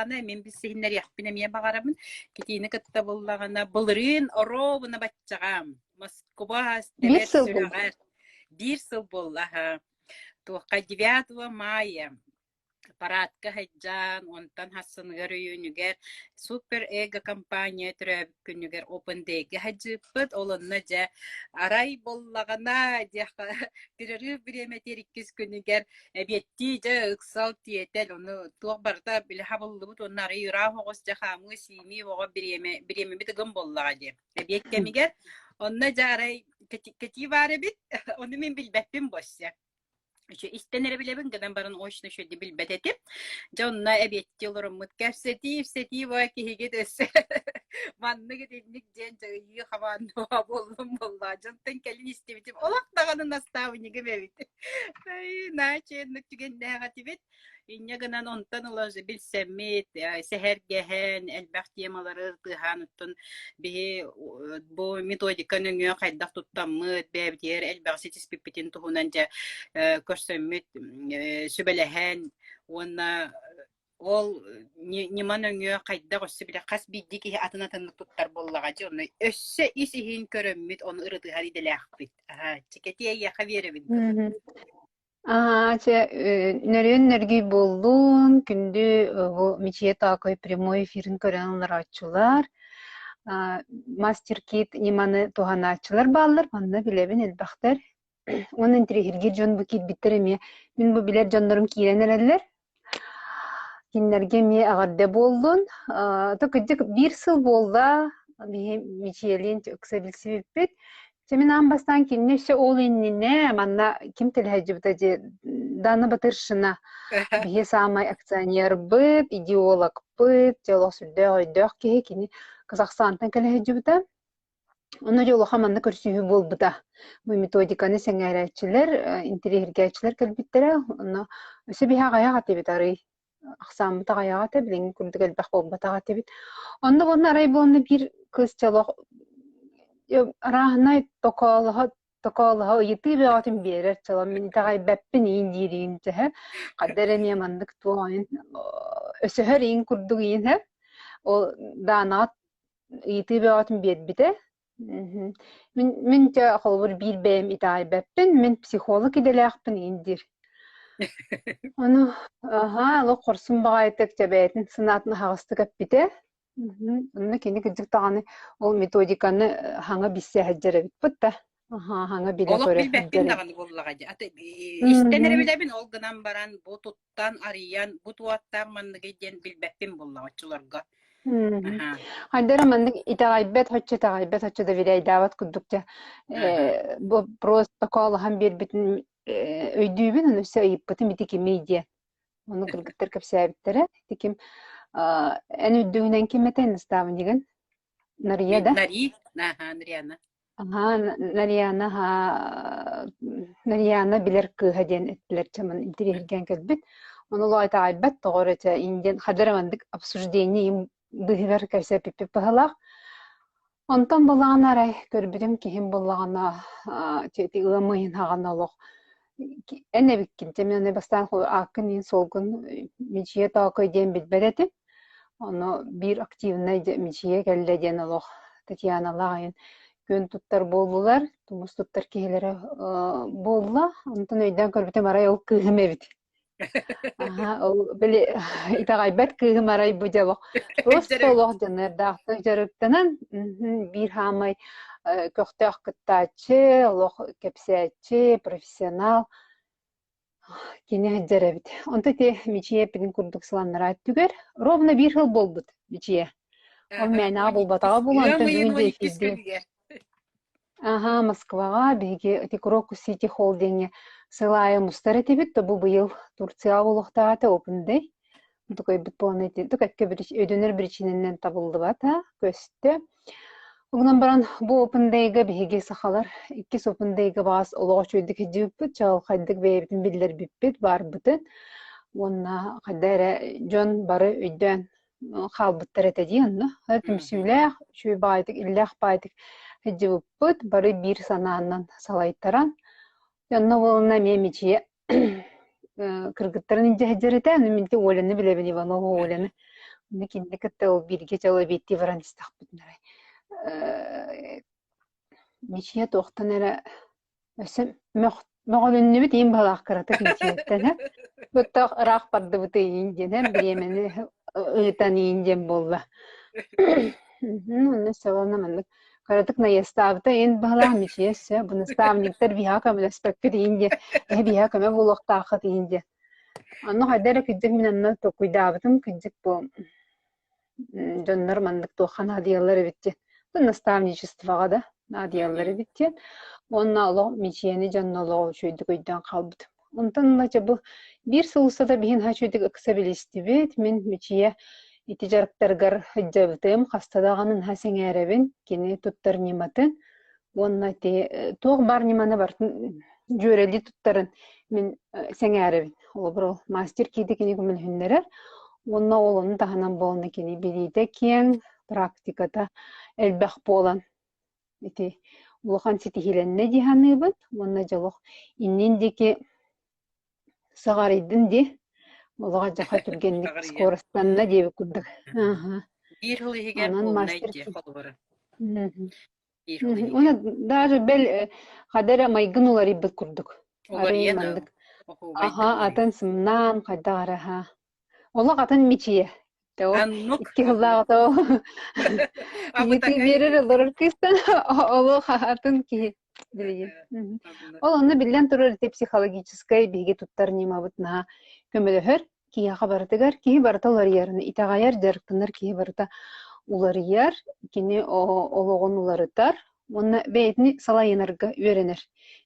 буоллаҕына мин билсиһиннэриэхпин эмиэ баҕарабын. Китиини кытта буоллаҕына былырыын оруобуна баччаҕа Москва Биир тэбэр сыл буолла. сүрэҕэр биир сыл буолла аһа. Туохха 9 мая Параадка сылдьан, онтон хассыныгар өйүүнүгэр Супер Эго компания төрөөбүт күнүгэр Open Day-гэ сылдьыыппыт. Ол онно дьэ арай буоллаҕына диэххэ перерыв бириэмэтигэр иккис күнүгэр эбиэттии дьэ ыксал тиэтэл ону туох барыта били хабыллыбыт уонна арый ыраах оҕус дьэ хаамыы-сиимии оҕо бириэмэ бириэмэбит ыгым буоллаҕа дии эбиэт кэмигэр онно дьэ арай кэтии баар эбит ону мин билбэппин боссе Истэн эрэ билэбин гынан баран очно үчүгэйдик билбэт этим. Дьэ онно эбиэттии олороммут кэпсэтии, ипсэтии боо киһигит өссө маннык итинник диэн дьайыы хамаандаҕа буоллум буоллаа. Дьонтон кэлин истибитим олох даҕаны наставнигым эбит. Ай, нааченнык түгэннээх этибит. Инньэ гынан онтон ыла билсэммит, сэһэргэһэн, элбэх темалары ырытыһан, оттон биһи бу методика нөҥүө хайдах туттаммыт, бэйэбитигэр элбэҕи ситиспиппитин туһунан дьэ көрсөммүт, сүбэлэһэн уонна ол ньыма нөҥүө хайдах өссө бile хас биирдии киһи атын атыннык туттар буоллаҕа дьэ онно өссө ис иһин көрөммүт ону ырытыһар идэлээхпит. Аһа, чикэтиэ эйиэхэ биэрэбин. Аа, чэ, нөрүөн нөргүй буоллун, күндү бу Мичийэ Тоокой прямой эфирин көрөн олорооччулар, мастер-кит ньыманы туһанааччылар бааллар, манна билэбин элбэхтэр. Уонна интириэһиргиир дьон бу киирбиттэр эмиэ, мин бу билэр дьоннорум киирэн эрэллэр. Кинилэргэ эмиэ эҕэрдэ буоллун. Аа, то кырдьык биир сыл буолла, биһи Мичийэлиин ыкса билсибиппит. Чэ мин аан бастаан кинини өссө ол иннинэ манна ким тэлэһийдибитэ дии Дана Батыршина биһи саамай акционербыт, идеологпыт, дьэ олох сүрдээх өйдөөх киһи кини Казахстантан кэлэ сылдьыбыта. Онно дьэ улахан манна көрсүһүү буолбута. Бу методиканы сэҥээрээччилэр, интэриэһиргээччилэр кэлбиттэрэ. Онно өссө биһи аҕыйах этибит арый ахсааммыт аҕыйаҕа этэ, билиҥҥи курдук элбэх буолбатах этибит. Онно уонна арай буолна биир кыыс дьэ олох арааһынай токоолоһо токоолоһо ыйытыы бөҕөтүн биэрэр чолон мин итэҕэйбэппин иин диир иин төһө ханна эрэ эмиэ маннык туох иин өсөһөр иин курдук иин ол Даанаҕа ыйытыы бөҕөтүн биэрбитэ. Мин мин дьэ холобур биир бэйэм итэҕэйбэппин, мин психолог идэлээхпин иин диир. Ону аһаа олох хорсун баҕайытык дьэ бэйэтин санаатын аһаҕастык эппитэ. Онно кини кырдьык даҕаны ол методиканы хаҥа билсэ сылдьар эбит да. Аһаа хаҥа Олох билэ-көрө билбэппин сылдьар эбит. даҕаны буоллаҕа дии. Аты истэн эрэ билэбин, ол гынан баран бу туттан арыйан, бу туоттаах манныгый диэн билбэппин буоллаҕа оччолорго. Аһаа. Хайда эрэ маннык итэҕэйбэт, соччо итэҕэйбэт, соччо доверяйдаабат курдук дьэ бу просто токоолоһон биэрбитин өйдүүбүн, ону өссө ыйыппытым ити кимий диэн. Ону кыргыттар кэпсээбиттэрэ. Ити ким эн үрдүгүнэн ким этэй наставнигын? Нария да? Нари, аха, Нарияна. Аһаа, Нарияна, аһаа, Нарияна билэр кыыһа диэн эттилэр чаман интириэһиргээн кэлбит. Ону олох итэҕэйбэт тоҕо эрэ чэ индиан хадара маннык обсуждение им быыһыгар кэпсэппиппит быһалаах. Онтон буллаҕына арай көрбүтүм киһим буллаҕына ити ыам ыйын хаҕана олох эн эбиккин дьэ мин аны бастаан ааккын иин суолгун Мичийэ Тоокой диэн билбэт этим. Ону биир активнай дьэ Мичийэ кэллэ диэн олох Татьяналаах айан күөн туттар буоллулар, тумус туттар киһилэрэ буолла. Онтон өйдөөн көрбүтүм арай ол кыыһым эбит. Аһа, ол били итэҕэйбэт кыыһым арай бу дьэ олох просто олох дьаныардаахтык дьарыктанан биир хаамай көхтөөх кыттааччы, олох кэпсээччи, профессионал кини сылдьар эбит. Онто ити Мичийэ эппитин курдук сыланнара өттүгэр ровно биир сыл буолбут Мичийэ. Ол мээнэҕэ буолбатаҕа буолуо, Ыам онтон ыйын бүгүн уон дьэ иккис эфирдиир. күнүгэр. Аһаа, Москваҕа биһиги ити Крокус Сити Холл диэҥҥэ сыл аайы мустар этибит, то бу быйыл Турцияҕа буолуохтаах этэ Open Day. Тукайбыт буолан ити кэккэ өйдөнөр биричиинэнэн табыллыбата, көстө. Онон баран бу Open Day-га биһиги сахалар иккис Open Day-га баҕас олох үчүгэйдик сылдьыбыппыт, чаҕылхайдык бэйэбитин биллэрбиппит, баарбытын уонна хайда эрэ дьон бары өйдөөн хаалбыттар этэ дии онно. Түмсүүлээх, үчүгэй баайдык, иллээх баайдык сылдьыбыппыт, бары биир санаанан салайтаран. Онно буолна эмиэ Мичийэ кыргыттарын илдьэ сылдьар этэ, аны мин Оляны билэбин, Иванова Оляны. Инна кинини кытта ол бииргэ дьол эбиэттии баран истэхпитинэ арай Мичийэ туохтан эрэ өссө мөх мөҕүлүннүбүт иин баһылаах кыратык Мичийэттэн һэ Быттах ыраах бардыбыт иин диэн һэ бириэмэни ыытан иин диэн буолла. Онно селона маннык кыратык наезтаабыта иин баһылаах Мичийэ өссө бу наставниктар биһиэхэ көмөлөспөккүт иин диэн эһи биһиэхэ көмө буолуохтааххыт иин диэн. Онно хайда эрэ кырдьык мин онно толкуйдаабытым кырдьык бу дьоннор маннык туохха наадыйаллар эбит диэн. Наставничествоҕа да наадыйаллар эбит диэн. Уонна олох мичийэни дьонно олоҕу үчүгэйдик өйдөөн хаалбытым. Онтон ыла дьэ бу биир сыл устата биһин үчүгэйдик ыкса билистибит. Мин Мичийэ ити дьарыктарыгар сылдьабытым, хаста даҕаны наһаа сэҥээрэбин кини туттар ньыматын уонна ити туох баар ньыманы барытын дьүөрэлии туттарын мин сэҥээрэбин. Холобур, ол мастер кииди кини көмөлөһүннэрэр уонна ол ону таһынан буолна кини билиитэ киэҥ, практиката элбэх буолан ити улахан ситиһиилэннэ дии саныыбын уонна дьолох иннин диэки саҕарыйдын дии олоҕо дьаха түргэнник скоростанна диэбит курдук. Биир сыл иһигэр Онон полнай мастер дии холобура. Уонна даже бэл хада эрэ майгын уларыйбыт курдук. Арай Уларыйан маннык оһуобайдык аха уларыйар. атын сымнаан хайдах эрэ аха олох атын мичийэ. Ол Оннук, икки оннук. сыллааҕыта ол ыйытыы Абытакай. биэрэр олорор кыыстан олох атын киһи билигин. Оннук. Ол онно биллэн турар ити психологическай биһиги туттар ньымабыт наһаа көмөлөһөр. Киһиэхэ барытыгар киһи барыта уларыйарын итэҕэйэр, дьарыктанар киһи барыта уларыйар, кини олоҕун уларытар уонна бэйэтин салайынарга үөрэнэр.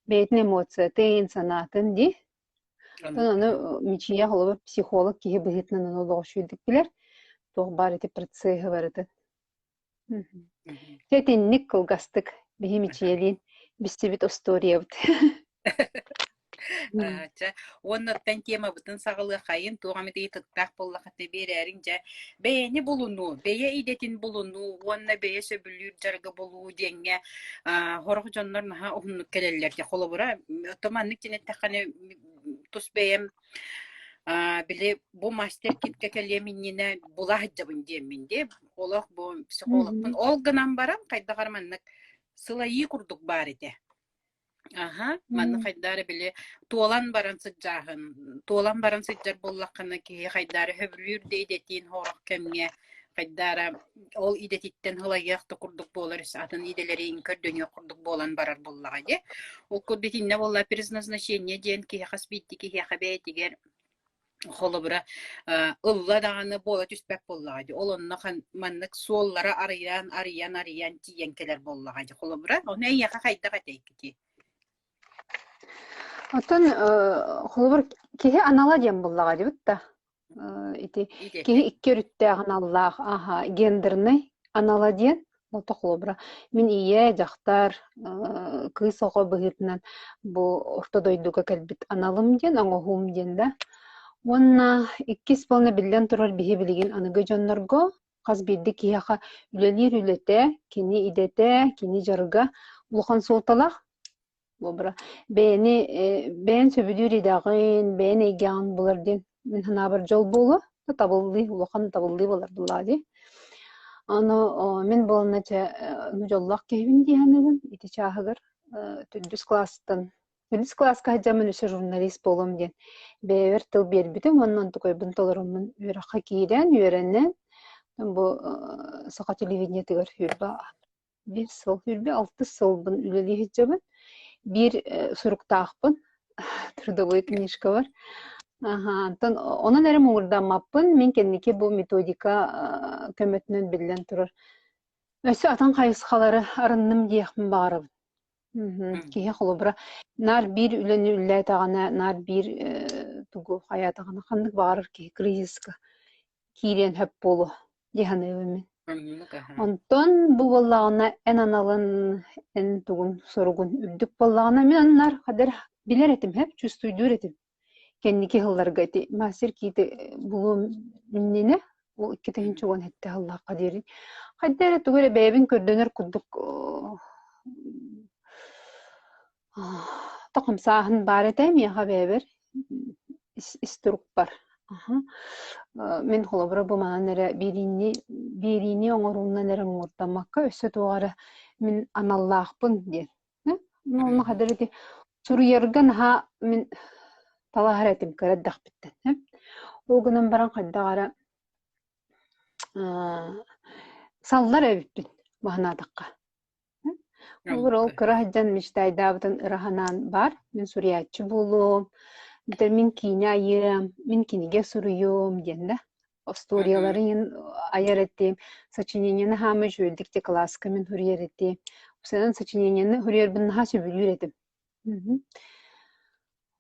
Бэйэтин эмоциятын, санаатын дии. Оттон ону Мичийэ холобур психолог киһи быһыытынан ону олоҕу үчүгэйдик билэр. Туох баар ити процеһы барытын. Дьэ итинник кылгастык биһи Мичийэлиин билсибит остуоруйабыт. Чэ, уонна оттон темабытын саҕалыаххайын, туох эмит ыйытыктаах буоллаххытына биэрээриҥ дьэ. Бэйэни булунуу, бэйэ идэтин булунуу уонна бэйэ сөбүлүүр дьарыгы булуу диэҥҥэ сорох дьоннор наһаа уһуннук кэлэллэр дьэ. Холобура, оттон маннык диэн эттэххинэ, тус бэйэм били бу мастер-китка кэлиэм иннинэ була сылдьабын диэммин дии. Олох бу психологпын. Ол гынан баран хайдах эрэ маннык сылайыы курдук баар этэ. Аһа, манна хайдаа эрэ били туолан баран сылдьааһын, туолан баран сылдьар буоллаххына киһи хайдаа эрэ сөбүлүүр да идэтин сорох кэмҥэ хайдаа эрэ ол идэтиттэн ылайыах да курдук буолар атын идэлэрин көрдөнүөх курдук буолан барар буоллаҕа дии. Ол курдук итиннэ буолла предназначение диэн киһи хас биирдии киһиэхэ бэйэтигэр Холобура, ылла даҕаны буола түспэт буоллаҕа дии. Ол онно маннык суоллары арыйан, арыйан, арыйан тиийэн кэлэр буоллаҕа дии. Холобура, ону эйиэхэ хайдах этэйгитий? Оттон холобур киһи анала диэн буоллаҕа дии да. Ити Идэтэ. киһи икки өрүттээх аналлаах, аха, гендернэй анала диэн Ото холобура, мин ийэ, дьахтар, кыыс оҕо быһыытынан бу орто дойдуга кэлбит аналым диэн, оҥоһуум диэн да. Уонна иккис буолна биллэн турар биһи билигин аныгы дьоннорго хас биирдии киһиэхэ үлэлиир үлэтэ, кини идэтэ, кини дьарыга улахан суолталаах. Буолбара. Бэйэни бэйэн сөбүлүүр идэҕин, бэйэн эйгэҕин булар диэн мин санаабар дьол буолуо. Табыллыы, улахан табыллыы буолар буоллаҕа дии. Ону мин буолна чэ дьоллоох киһибин дии саныыбын. Ити чааһыгар төрдүс кылаастан төрдүс кылааска сылдьаммын өссө журналист буолуом диэн бэйэбэр тыл биэрбитим уонна онтукайбын толороммун үөрэххэ киирэн, үөрэнэн бу саха телевидениетыгар сүүрбэ Биир сыл, 26 сылбын үлэлии сылдьабын. Биир суруктаахпын, трудовой книжкабар. Аха, онтон онон эрэ муҥурдаммаппын. Мин кэнники бу методика көмөтүнэн биллэн турар. Өссө атын хайысхалары арынным диэхпин баҕарабын. Киһи холобура наар биир үлэни үлэлээтэҕинэ, наар биир тугу хайаатаҕына ханнык баҕарар киһи кризиска киириэн сөп буолуо дии саныыбын мин. Оннук аһа. Онтон бу буоллаҕына эн аналын, эн тугун суругун үрдүк буоллаҕына мин аннар хадэр билэр этим һэп чувствуйдуур этим. Кэнники сылларга ити мастер киити булуом иннинэ ол 2017 сыллаахха диэри хайда эрэ тугу эрэ бэйэбин көрдөнөр курдук тохомсааһын баар этэ миэхэ бэйэбэр ис, ис турукпар. Аха. Мин холобура бу манан эрэ биэриини биэриини оҥоруунан эрэ муҥурдаммакка өссө туох эрэ мин аналлаахпын диэн. Онно хадыр ити суруйарга наһаа мин талаһар этим кыра эрдэхпиттэн. Ол гынан баран хайдах эрэ саллар эбиппин баһынаатахха. Холобур, ол кыра сылдьан мечтайдаабытын ыра санаан баар. Мин суруйааччы буолуом, бүтэр мин киинэ айыам, мин кинигэ суруйуом диэн да. Остуоруйалары иһин айар этим, сочинениены хаамай үчүгэйдик те кылааска мин суруйар этим. Уопсайынан сочинениены суруйарбын наһаа сөбүлүүр этим.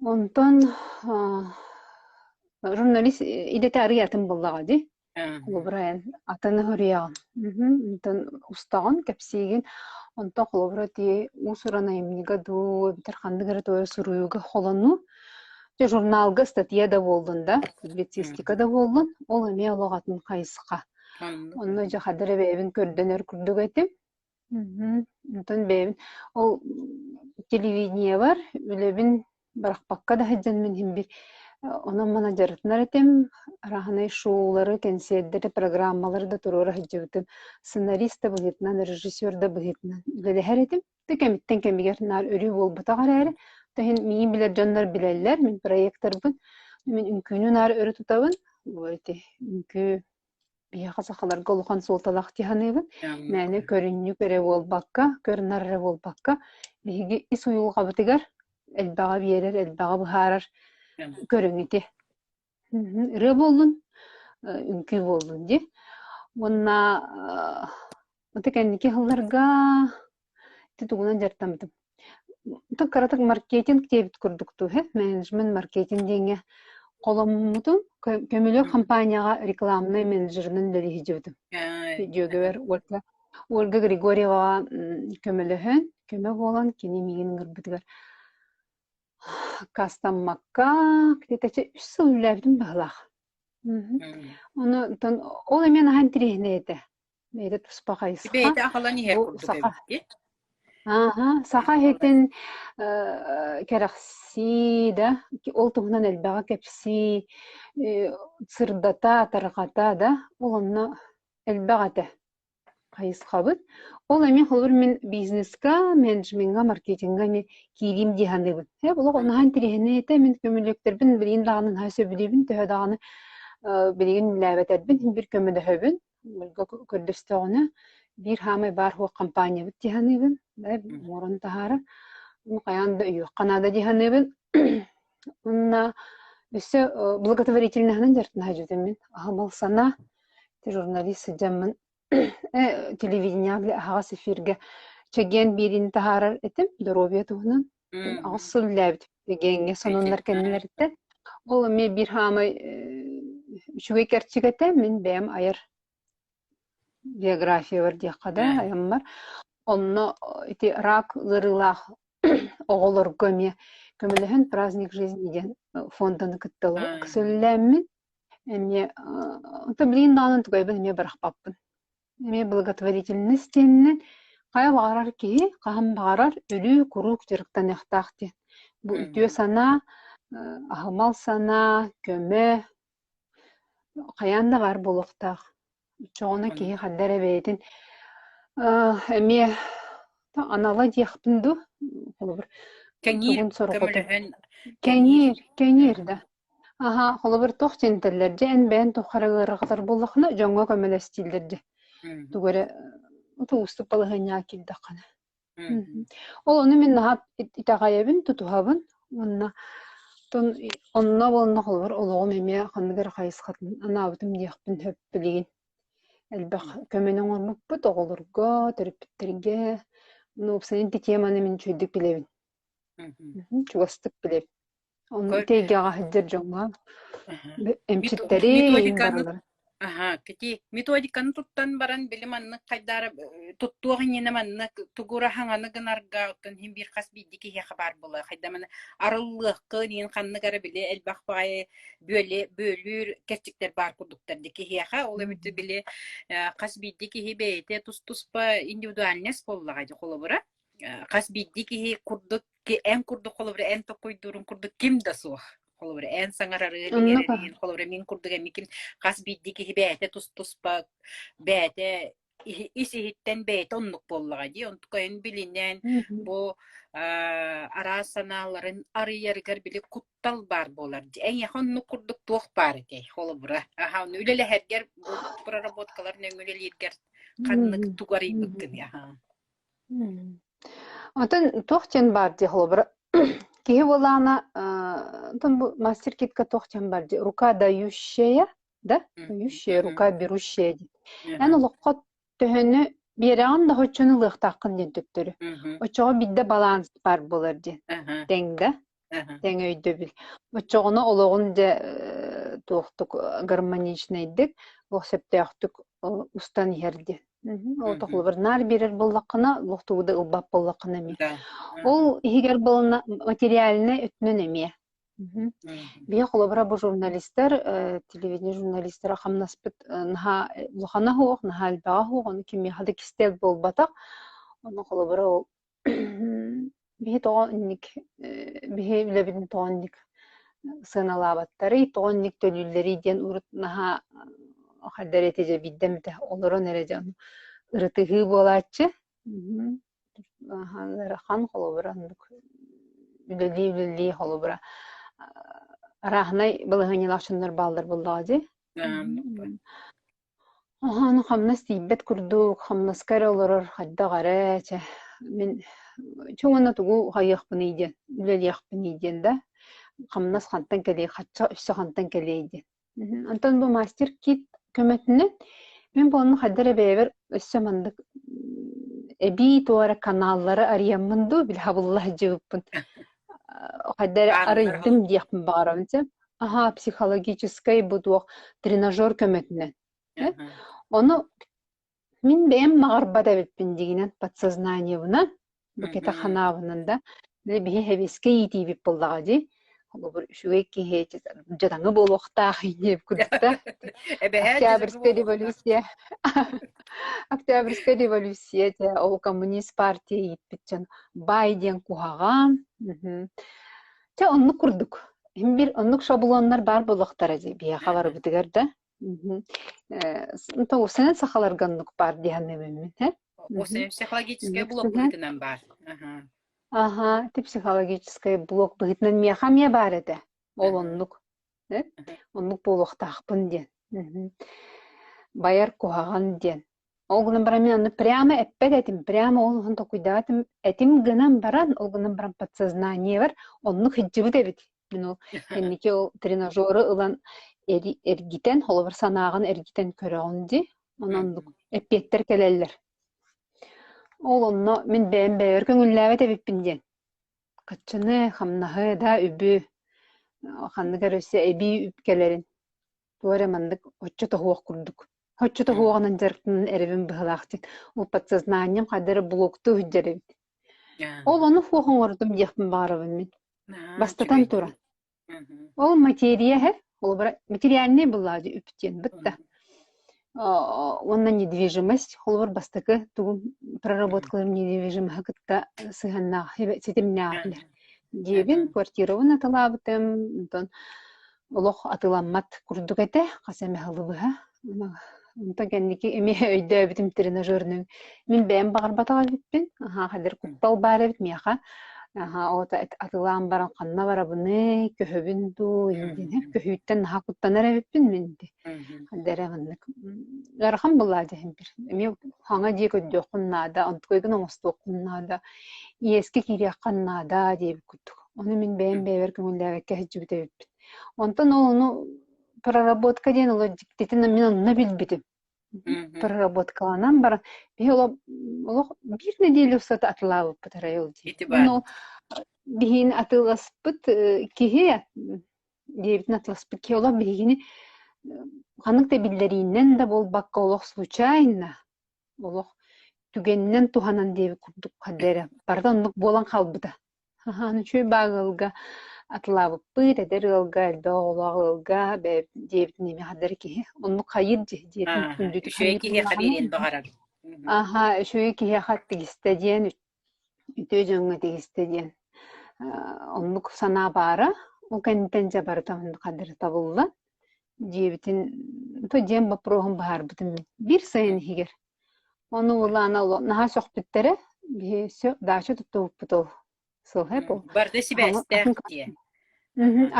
Онтон журналист идэтэ арыый атын буоллаҕа дии. Холобура эн атын суруйаҕын. Онтон устаҕын, кэпсиигин. Онтон холобура ити уус-уран айымньыга дуу, эбэтэр ханнык эрэ туора суруйууга холонуу. Дьэ журналга статья да буоллун да, публицистика да буоллун, ол эмиэ олох атын хайысха. Онно дьэ хадыр эбээбин көрдөнөр курдук этим. Мгм. Онтон бэйэбин ол телевидениебар үлэбин бырахпакка да сылдьан мин иһин биир онон-манан дьарыктанар этим. Арааһынай шоулары, кэнсиэрдэри, программалары да туруора сылдьыбытым. Сценарист да быһыытынан, режиссер да быһыытынан үлэлэһэр этим. Да кэмиттэн кэмигэр наар өрүү буолбатах эрээри, то иһин миигин билэр дьоннор билэллэр, мин проекторбын. Мин үҥкүүнү наар өрө тутабын. Ити үҥкүү Биһиэхэ сахаларга улахан суолталаах дии саныыбын. Мээнэ көрүнньүк эрэ буолбакка, көр-нар эрэ буолбакка, биһиги ис уйулҕабытыгар элбэҕи биэрэр, элбэҕи быһаарар көрүҥ ити. Ырыа буоллун, үҥкүү буоллун дии. Уонна ити кэнники сылларга Ити тугунан дьарыктаммытым. Тык кыратык маркетинг диэбит курдук дуу, менеджмент маркетинг диэҥҥэ холоммутум. Көмүлүөк компанияҕа рекламнай менеджеринэн үлэлии сылдьыбытым. Дьүөгэбэр Ольга Ольга Григорьеваҕа көмөлөһөн, көмө буолан кини миигин ыҥырбытыгар аккаастаммакка где-то үс сыл үлэлээбитим быһыылаах. Ону ол эмиэ наһаа интэриэһинэй этэ. Бэйэтэ туспа хайысха. Бэйэтэ аҕалан иһэр Бу курдук саха эбит дии. Ааһа, саха иһитин кэрэхсии да, ол туһунан элбэҕи кэпсии, сырдата, тарҕата да, ол онно элбэх этэ хайысхабыт. Ол эмиэ холобур мин бизнеска, менеджмеҥҥа, маркетиҥҥа эмиэ киириим дии саныыбын. Ээ, олох наһаа интэриэһинэй этэ. Мин көмүлүөктэрбин билигин даҕаны наһаа сөбүлүүбүн, төһө даҕаны билигин үлэлээбэтэрбин, син биир көмөлөһөбүн. Ольга көрдөстөҕүнэ, биир хаамай баар суох компаниябыт дии саныыбын, оҥорон таһаарар. Ону хайаан да өйүөххэ наада дии саныыбын. Уонна өссө благотворительноһынан дьарыктана сылдьыбытым мин. Аһымал санаа, журналист сылдьаммын телевидениеҕа аһаҕас эфиргэ чэгиэн биэриини таһаарар этим, доруобуйа туһунан. Аҕыс сыл үлэлээбитим Эгээҥҥэ сонуннар кэннилэриттэн. Ол эмиэ биир хаамай үчүгэй кэрчик этэ. Мин бэйэм айар биографиябар диэххэ да айаммар. Онно ити рак ыарыылаах оҕолорго эмиэ көмөлөһөн «Праздник жизни» диэн фонданы кытта ыксөллээммин эмиэ онтон билигин даҕаны тугайбын эмиэ бырахпаппын. Эмиэ благотворительность диэнинэн хайа баҕарар киһи хаһан баҕарар өрүү куруук дьарыктаныахтаах диэн. Бу үтүө санаа, аһымал санаа, көмө хайаан да баар буолуохтаах. Оччоҕуна киһи ханна эрэ бэйэтин эмиэ анала диэхпин дуу, холобур, Кэҥиир, тугун сорҕото. көмөлөһөн Кэҥиир, кэҥиир да. Аһаа, холобур, туох диэн этэллэр дьэ, эн бэйэҥ туох эрэ ыарырҕатар буоллаххына, дьоҥҥо көмөлөс дииллэр дьэ. Тугу эрэ уустук балаһыанньаҕа киирдэххинэ. Ол ону мин наһаа итэҕэйэбин, тутуһабын уонна онно буолла холобур олоҕум эмиэ ханнык эрэ хайысхатын анаабытым диэхпин сөп билигин. Элбэх көмөнү оҥорбуппут оҕолорго, төрөппүттэргэ. Ну, уопсайынан ити теманы мин үчүгэйдик билэбин. Чугастык билэбин. Онно ити эйгэҕэ сылдьар дьоҥҥо эмчиттэри Методиканы аха кити методиканы туттан баран били маннык хайдаара туттуох иннинэ маннык тугура хаҥаны гынарга оттон иһин биир хас биирдии киһиэхэ баар буолар хайда маны арыллыаххын иһин ханнык эрэ били элбэх баҕайы бүөле бүөлүүр кэрчиктэр баар курдуктар ди киһиэхэ ол эбит били хас биирдии киһи бэйэтэ тус-туспа индивидуальность буоллаҕа дии холобура хас биирдии киһи курдук эн курдук холобура эн токуйдуурун курдук ким да суох. Холобура, эн саҥарарыын, Оннук иҥэрэриин, холобура, мин курдук эмикин хас биирдии киһи бэйэтэ тус-туспа, бэйэтэ ис-иһиттэн бэйэтэ оннук буоллаҕа дии. Онтукайын билинэн бу араас санааларын арыйарыгар били куттал баар буолар дии. Эйиэхэ оннук курдук туох баар этэй? Холобура, аха, ону үлэлэһэргэр, бу проработкалар нөҥүө үлэлииргэр ханнык тугу арыйбыккыный? Аха. Оттон туох диэн баар дии холобура киһи буоллаҕына оттон бу мастер-китка туох диэн баар дии рука дающая да дающая рука берущая диэн. Эн олоххо төһөнү биэрэҕин да оччону ылыахтааххын диэн төттөрү. Оччоҕо биирдэ баланс баар буолар диэн. Тэҥ да? Тэҥ өйдөбүл. Оччоҕуна олоҕун дьэ туохтук гармоничнайдык, олох сөптөөхтүк устан иһэр диэн. Ол тохлубар наар биэрэр буоллаххына, олох тугу да ылбат буоллаххына эмиэ. Ол иһигэр буолна материальнай өттүнэн эмиэ. Биһи холобура бу журналистар, телевидение журналистара хамнаспыт наһаа улахана суох, наһаа элбэҕэ суох, ону кимиэхэ да кистэл буолбатах. Ону холобура ол Биһи тоҕо инник биһи үлэбитин тоҕо инник сыаналаабаттарый, тоҕо инник төлүүллэрий диэн урут наһаа хайдах эрэ этэ биирдэ эмитэ олорон эрэ дьон ырытыһыы буолааччы. Ыарахан холобура оннук үлэлии-үлэлии холобура арааһынай балаһыанньалаах дьоннор бааллар буоллаҕа дии. Аһааны хамнас тиийбэт курдук, хамнаска эрэ олорор хайдах эрэ, чэ, мин чэ уонна тугу хайыахпыный диэн, үлэлиэхпиний диэн да, хамнас хантан кэлиэй, хачча өссө хантан кэлиэй диэн. Онтон бу мастер-кит көмөтүнэн мин бу онно хайдах эрэ бэйэбэр өссө маннык эбии туох эрэ каналлары арыйаммын дуу, били хабылла сылдьыбыппын хайдах эрэ арыйдым диэхпин баҕарабын сөп. Аһаа, психологическай бу туох тренажер көмөтүнэн. Ону мин бэйэм баҕарбат эбиппин дигинэн подсознаниебынан, бу кэтэх ханаабынан да, биһи хэбиэскэ иитиибит буоллаҕа дии. Холобур, үчүгэй киһи дьадаҥы буолуохтаах диэбит курдук да. Октябрьская революция. Октябрьская революция ол коммунист партия ииппит дьон баай диэн куһаҕан. Чэ, оннук курдук. Син биир оннук шаблоннар баар буолуохтара дии биһиэхэ барыбытыгар да. Мгм. Э, сахаларга оннук баар дии саныыбын мин, э? Мгм. Психологическай Оннук блок сыһыан. быһыытынан баар. Аха. Аха, ити психологическай блок быһыытынан миэхэ эмиэ баар этэ. Ол оннук. Э? Оннук буолуохтаахпын диэн. Мгм. Байар куһаҕан диэн. Ол гынан баран мин аны прямо эппэт этим, прямо ол уһун толкуйдаабатым этим гынан баран, ол гынан баран подсознаниебар оннук сылдьыбыт эбит. Мин ол кэнники ол тренажеры ылан эргитэн, холобур санааҕын эргитэн көрөҕүн дии. Онон оннук эппиэттэр кэлэллэр. Ол онно мин бэйэм бэйэбэр көҥүллээбэт эбиппин диэн. Хаччыны, хамнаһы да үбү ханнык эрэ өссө эбии үп кэлэрин Туох эрэ маннык оччо тоһуох курдук. Оччо тоһуоҕунан дьарыктанан эрэбин быһыылаах диэн. Ол подсознанием хайда эрэ блоктуу сылдьар эбит. Ол ону суох оҥордум диэхпин баҕарабын мин. Бастатан туран. Ол материя иһэр, холобура, материальнай былаадьы үп диэн бытта. Уонна недвижимость, холобур, бастакы тугум проработкаларым недвижимоһы кытта сыһыаннаах, ситимнээх Дьиэбин, квартирабын атылаабытым, онтон олох атыламмат курдук этэ, хас эмэ сылы быһа. Онтон кэнники эмиэ өйдөөбүтүм тренажернын. Мин бэйэм баҕарбатах эбиппин, аһаа хадыр куттал баар эбит миэхэ. Аһаа ол атылаан баран ханна барабыный, көһөбүн дуу, диэн көһүүттэн наһаа куттанар эбиппин мин ди. Ханна эрэ маннык ыарахан буоллаа дьэһин бир. Эмиэ хаҥа дьиэ көрдүөххүн наада, онтукайгын оҥостуоххун наада. Иэскэ киириэххэ наада диэбит курдук. Ону мин бэйэм бэйэбэр көҥүллээбэккэ сылдьыбыт эбиппин. Онтон ол ону проработка диэн олох дьиктитин мин онно билбитим. Проработкаланан баран биһи олох биир нэдиэлэ устата атылаабыппыт арай ол дии. Уонна ол биһиини атыыласпыт киһи диэбитин атыласпыт киһи олох биһигини ханнык да биллэриинэн да буолбакка олох случайно олох түгэнинэн туһанан диэбит курдук ханна эрэ барыта оннук буолан хаалбыта. Аһаан үчүгэй баай ыалга атылаабыппыт, эдэр ыалга, элбэх оҕолоох ыалга диэбитин эмиэ ханна эрэ киһи оннук хайыыр дьиэтин күндүтүк Үчүгэй саныыр киһиэхэ буоллаҕына биэриэн баҕарар. Аһа, үчүгэй киһиэхэ тигистэ диэн, үтүө дьоҥҥо тигистэ диэн оннук санаа баара. Ол кэнниттэн дьэ барыта хадыр табыллан, дьиэбитин, то дьиэм боппуруоһун быһаарбытым мин. Биир сайын иһигэр. Ону улаана наһаа сөхпүттэрэ, биһи даача туттубуппут ол сыл ол. Барда сибээстээх дьиэ.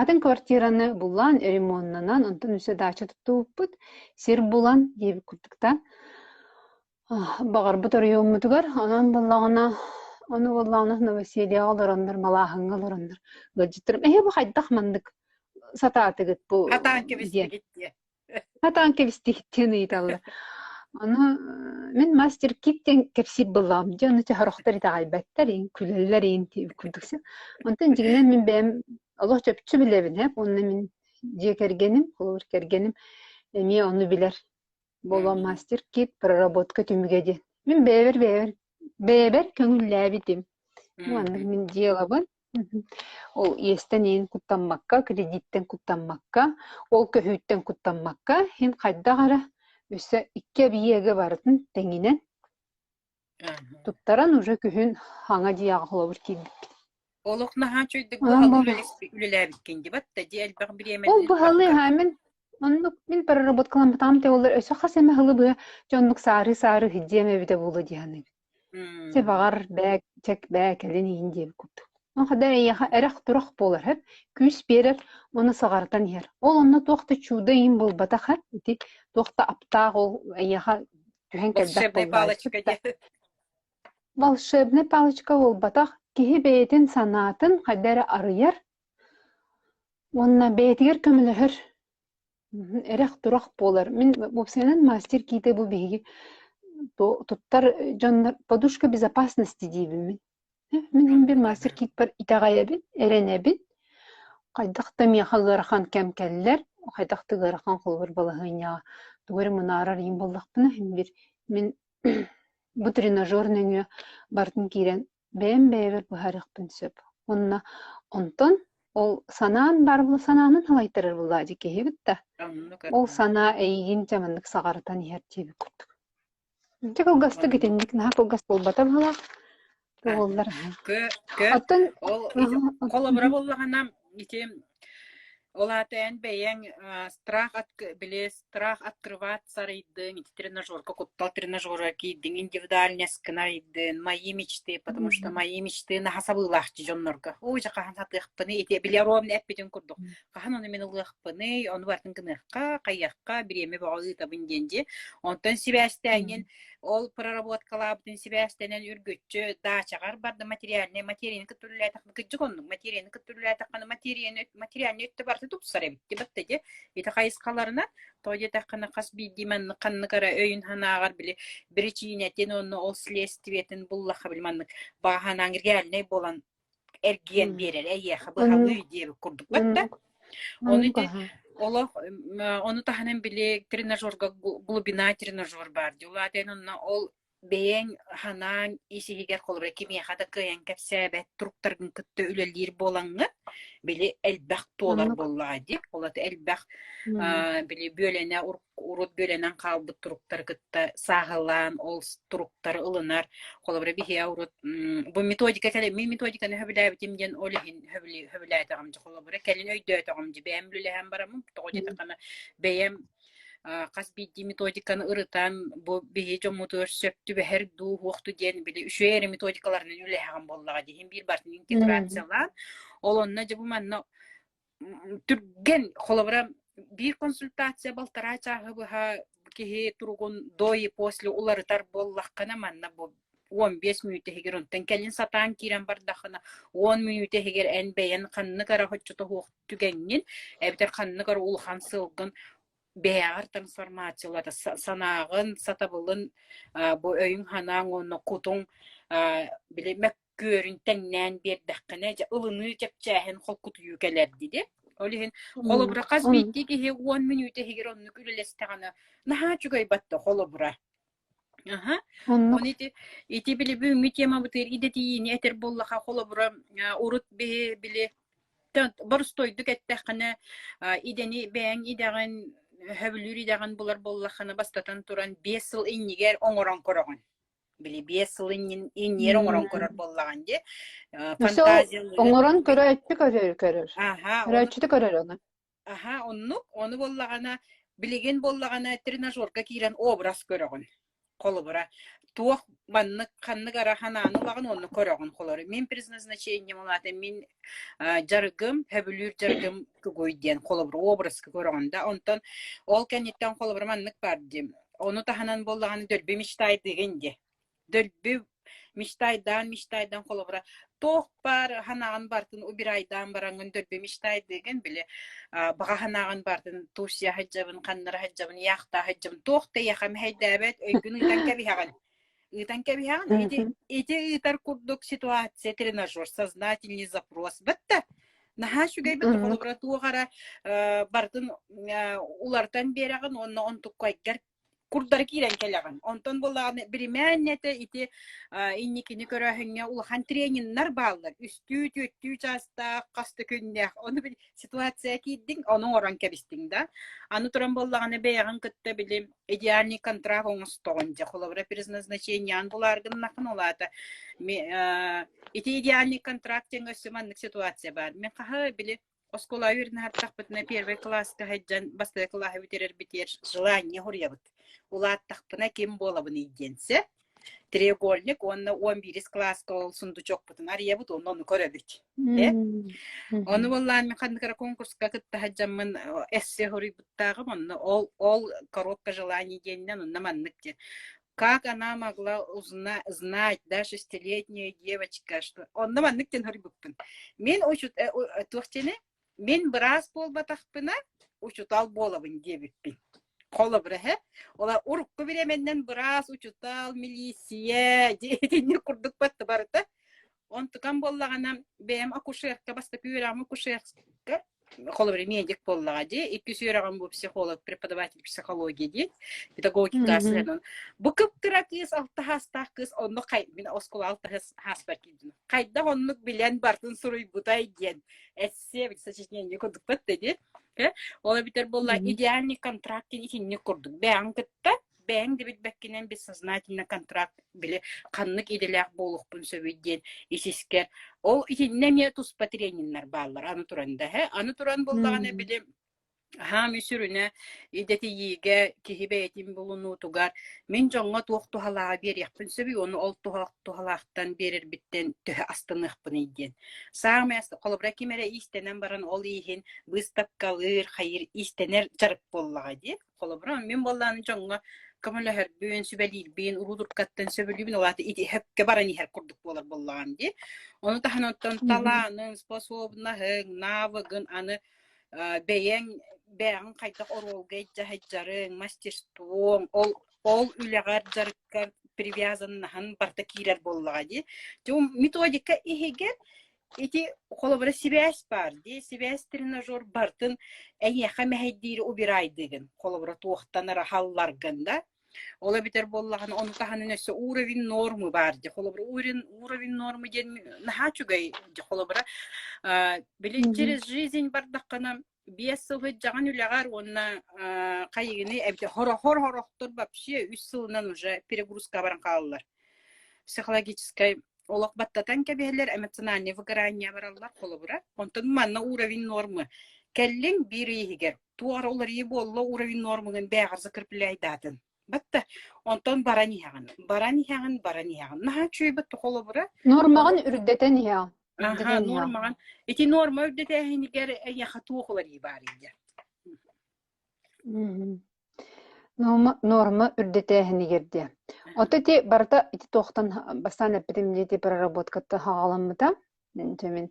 Атын квартираны булан, ремоннанан, онтон өссө даача туттубуппут. Сир булан диэбит курдуктаан. Баҕарбыт оройуоммутугар, онон буоллаҕына, ону буоллаҕына новосельеҕа олороннор, малааһыҥҥа олороннор ыалдьыттарым эһи бу хайдах маннык сатаатыгыт бу Хатаан диэн кэбистигит диye. хатаан кэбистигит диэн ыйыталлар. Ону мин мастер кит диэн кэпсиир буоллаҕым дии, ону чохорохтор итэҕэйбэттэр, иин күлэллэр иин курдук Онтон дьиҥинэн мин бэйэм олох чопчу билэбин ээ, уонна мин дьиэ кэргэним, холобур кэргэним эмиэ ону билэр. Буолуон мастер кит проработка түмүгэ диэн. Мин бэйэбэр бэйэбэр бэйэбэр көҥүллээбитим. Маннык мин дьыалабын ол иэстэн иин куттаммакка, кредиттэн куттаммакка, ол көһүүттэн куттаммакка, иһин хайдах эрэ өссө икки эбийиэгэ барытын тэҥинэн туттаран уже күһүн хаҥа дьиэҕэ холобур киирбиппит. Олох наһаа үчүгэйдик Онон быһалыы бу үлэлээбиккин дии батта дии элбэх Ол бириэмэни быһалыы ыыппакка. ха мин оннук мин проработкаламмытаҕым теоллар өссө хас эмэ сылы быһа дьоннук саарыы-саарыы сылдьыам эбитэ буолуо дии саныыбын. Чэ баҕар бээ чэк бээ кэлин иһин диэбит курдук. Онхо эйиэхэ эрэх-турах буолар һэп, күүс биэрэр уонна саҕарытан иһэр. Ол онно туох да чудо иһин буолбатах һэ, ити туох да аптаах ол эйиэхэ түһэн кэлбэт Волшебная буоллаҕа палочка диye. Волшебная палочка буолбатах, киһи бэйэтин санаатын хайда эрэ арыйар уонна бэйэтигэр көмөлөһөр, эрэх-турах буолар. Мин уопсайынан мастер киитэ бу биһиги туттар дьоннор подушка безопасности диибин мин. Мин иһин биир мастер киитпэр итэҕэйэбин, эрэнэбин. Хайдах да миэхэ ыарахан кэм кэллэр, хайдах да ыарахан холобур балаһыанньаҕа тугу эрэ мунаарар иһин буоллахпына, иһин биир мин бу тренажер нөҥүө барытын киирэн бэйэм бэйэбэр быһаарыахпын сөп. Уонна онтон ол санаан баар була санаанан салайтарар буоллаа дии киһибит да. Ол санаа эйигин дьэ маннык саҕарытан иһэр диэбит курдук. Дьэ кылгастык итинник наһаа кылгас буолбата быһыылаах. Буоллар. Кө, кө, Оттон ол холобура буоллаҕына ити ол аата эн бэйэҥ страх от били страх открываться арыйдыҥ, ити тренажерка куттал тренажера киирдиҥ, индивидуальность арыйдын, мои мечты, потому что мои мечты наһаа сабыылаахчы дьоннорго. Ой, дьэ хаһан сатыахпыный, ити били ровно эппитин курдук, хаһан ону мин ылыахпыный, ону барытын гыныахха, хайыахха, бириэмэ бөҕө ыытабын диэн дии. Онтон сибээстээҥҥин ол проработкалаабытын сибээстэнэн үргүччү даачаҕар барда материальнай материяны кытта үлэлээтэххинэ кырдьык оннук материяны кытта үлэлээтэххинэ материяны материальнай өттө барыта тупсар эбит дии дии ити хайысхаларынан тоҕо диэтэххинэ хас биирдии маннык ханнык эрэ өйүн санааҕар били биричиинэтин уонна ол следствиетин буллахха били маннык баҕа санааҥ реальнай буолан эргийэн биэрэр эйиэхэ быһалыы диэбит курдук да ону ити олох ону таһынан били тренажерга глубина тренажер баар дии улаатан онно ол бэйэҥ санааҥ ис иһигэр холобура кимиэхэ да кыайан кэпсээбэт туруктаргын кытта үлэлиир буолаҥҥын били элбэх туолар буоллаҕа дии ол ата элбэх били бүөлэнэ урут бүөлэнэн хаалбыт туруктары кытта сааһылаан ол туруктары ылынар холобура биһиэ урут бу методика кэлин мин методиканы сөбүлээбитим диэн ол иһин сөбүлээтэҕим дьэ холобура кэлин өйдөөтөҕүм дьэ бэйэм үлэлэһэн бараммын тоҕо диэтэххинэ бэйэм хас биирдии методиканы ырытан бу биһи дьоммутугар сөп түбэһэр дуу хуохту диэн били үчүгэй эрэ методикаларынан үлэһэҕин буоллаҕа дии биир бартын интеграциялаан ол онно дьэ бу манна түргэн холобура биир консультация балтараа чааһы быһа киһи туругун до и после уларытар буоллаххына манна бу 15 мүнүүтэ иһигэр онтон кэлин сатаан киирэн бардаххына 10 мүнүүтэ иһигэр эн бэйэн ханнык эрэ хоччото суох түгэҥҥин эбэтэр ханнык эрэ улахан сылгын бэйэҕэр трансформациялата санааҕын сатабылын бу өйүҥ-санааҥ уонна кутуҥ били мөккүөрүн тэҥнээн биэрдэххинэ дьэ ылыныы чэпчээһин холкутуйуу кэлэр диди ол иһин холобура хас биирдии киһи 10 мүнүүтэ иһигэр оннук үлэлэстэҕинэ наһаа үчүгэй батта холобура Аха. Оннук. Оны ити ити били бүгүҥҥү темабытыгар идэтийиини этэр буоллаха холобура урут биһи били боростуойдук эттэххинэ идэни бэйэҥ идэҕин сөбүлүүр идэҕин булар буоллаххына бастатан туран 5 сыл иннигэр оҥорон көрөҕүн. Били 5 сыл инниэр оҥорон көрөр буоллаҕын дии. Өссө ол Фантазиялыыр. оҥорон көрөөччү көрөр көрөр. Аха, ону Көрөөччүтэ көрөр ону. Аһа, оннук. Ону буоллаҕына, билигин буоллаҕына тренажерга киирэн образ көрөҕүн. Холобура, туох маннык ханнык ара ханааны ылаҕын уонна көрөҕүн холобура. Мин предназначением улаата мин дьарыгым, сөбүлүүр дьарыгым тугуй диэн холобура образка көрөҕүн да. Онтон ол кэнниттэн холобура маннык баар дии. Ону таһынан буоллаҕына дөлбү мечтайдыгын дии. Дөлбү мечтайдаан мечтайдаан холобура туох баар ханаҕын бартын убирайдаан бараҥҥын дөлбү мечтайдыыгын били баҕа ханаҕын бартын Турция сылдьабын ханнара сылдьабын яхта сылдьабын туох да эйиэхэ мэһэйдээбэт өйгүн ыытан кэбиһэҕин ыытан кэбиһэҕин ити ити ыытар курдук ситуация тренажер сознательный запрос бытта наһаа үчүгэй бит холобура туох эрэ барытын улартан биэрэҕин уонна онтуккайгар курдары киирэн кэлэҕин. Онтон буоллаҕына биримээннэтэ ити инникини көрөөһүҥҥэ улахан трениннэр бааллар. Үстүү, түөртүү чаастаах, хас да күннээх. Ону ситуация киирдиҥ, ону оҥорон кэбистиҥ да. Аны туран буоллаҕына бэйэҕин кытта били идеальный контракт оҥостоҕун дьэ. Холобура предназначениеҕын булааргыннаххын ол аата ити идеальный контракт диэҥҥэ өссө маннык ситуация баар. Мин хаһы били Оскуола үөрэнэ сырыттахпытына первый кылааска сылдьан бастакы кылааһы бүтэрэрбитигэр желание суруйабыт. Улааттахпына ким буолабыный диэн сөп. Треугольник уонна 11 кылааска ол сундучокпутун арыйабыт уонна ону көрөбүт. Э? Ону буоллаан мин ханнык эрэ конкурска кытта сылдьаммын эссе суруйбуттааҕым онно ол ол коробка желаний диэнинэн онно маннык диэн как она могла узна знать, да, шестилетняя девочка, что онно маннык диэн суруйбуппун. Мин учут туох диэни мин быраас буолбатахпына учутал буолабын диэбиппин. Холобура эһэ. Ола урукку бириэмэннэн быраас, учутал, милиция итинник курдук батты барыта. Онтукам буоллаҕына бэйэм акушерка бастакы үөрэҕим акушерка холобура медик буоллаҕа дии иккис үөрэҕим бу психолог преподаватель психологии дии педагогика сыһыанын бу кып-кыра кыыс алта саастаах кыыс онно хай мин оскуола алта сааспар киирдим хайдах оннук билэн бартын суруйбутай диэн эссе сочинение курдукпат да дии ол эбитэр буолла идеальный контракт диэн итинник курдук бэйэҥ кытта бэйэҥ да билбэккинэн бессознательно контракт били ханнык идэлээх буолуохпун сөбүй диэн ис-искэр ол итиннэ эмиэ туспа трениннэр бааллар аны туран да аны туран буоллаҕына били хаамыы сүрүнэ идэтийиигэ киһи бэйэтин булунуутугар мин дьоҥҥо туох туһалааҕы биэриэхпин сөбүй уонна ол туһалаахтан биэрэрбиттэн төһө астыныахпыный диэн саамай холобура ким эрэ иистэнэн баран ол ииһин быыстапкалыыр хайыыр иистэнэр дьарык буоллаҕа дии Холобура, мин буоллаҕына дьоҥҥо көмөлөһөрбүн, сүбэлиирбин, уруу-туркаттан сөбүлүүбүн, ол аата ити сөпкө баран иһэр курдук буолар буоллаҕым дии. Ону таһынан оттон талааныҥ, способнаһыҥ, навыгын аны бэйэҥ бэйэҕин хайдах оруолга илдьэ сылдьарыҥ, мастерствоҥ, ол ол үлэҕэр, дьарыккар привязаннаһан барыта киирэр буоллаҕа дии. Дьэ, методика иһигэр Ити холобура сибээс баар дии, сибээс тренажер барытын эйиэхэ мэһэйдиири убирайдыгын, холобура туохтан эрэ халларгын да. Ол эбэтэр буоллаҕына ону таһынан өссө уровень нормы баар дии. Холобура уровень, уровень нормы диэн наһаа үчүгэй дии. Холобура били через жизнь бардаххына 5 сыл сылдьаҕын үлэҕэр уонна хайыгыны эбитэ хорохор хорохтор вообще 3 сылынан уже перегрузка баран хаалаллар. Психологическай олох баттатан кэбиһэллэр, эмоциональное выгорание бараллар холобура. Онтон манна уровень нормы. Кэллиҥ биир ый иһигэр туох эрэ уларыйыы буолла уровень нормыгын бээҕэр закрепляйдаатын. Батта онтон баран иһэҕин, баран иһэҕин, баран иһэҕин. Наһаа үчүгэй батта холобура. Нормаҕын үрдэтэн иһэҕин. Аха, нормаҕын. Ити норма үрдэтээһинигэр эйиэхэ туох уларыйыы баар ийэ? Норма үрдэтээһинигэр диэн. Ото ити барыта ити туохтан бастаан эппитим дии ити проработкаттан хаҕаламмыта. Дьэ мин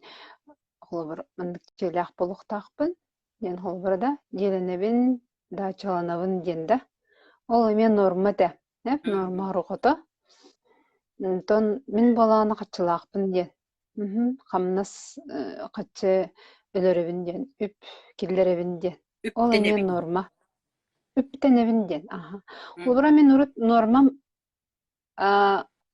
холобур маннык дьиэлээх буолуохтаахпын диэн холобура да дьиэлэнэбин, даачаланабын диэн да. Ол эмиэ норма этэ. Норма орҕото. Онтон мин буолаҕына хаччылаахпын диэн. Хамнас хаччы өлөрөбүн диэн, үп киллэрэбин диэн. Ол эмиэ Үптэнэбин. норма. Үптэнэбин диэн. Аха. Холобура мин урут нормам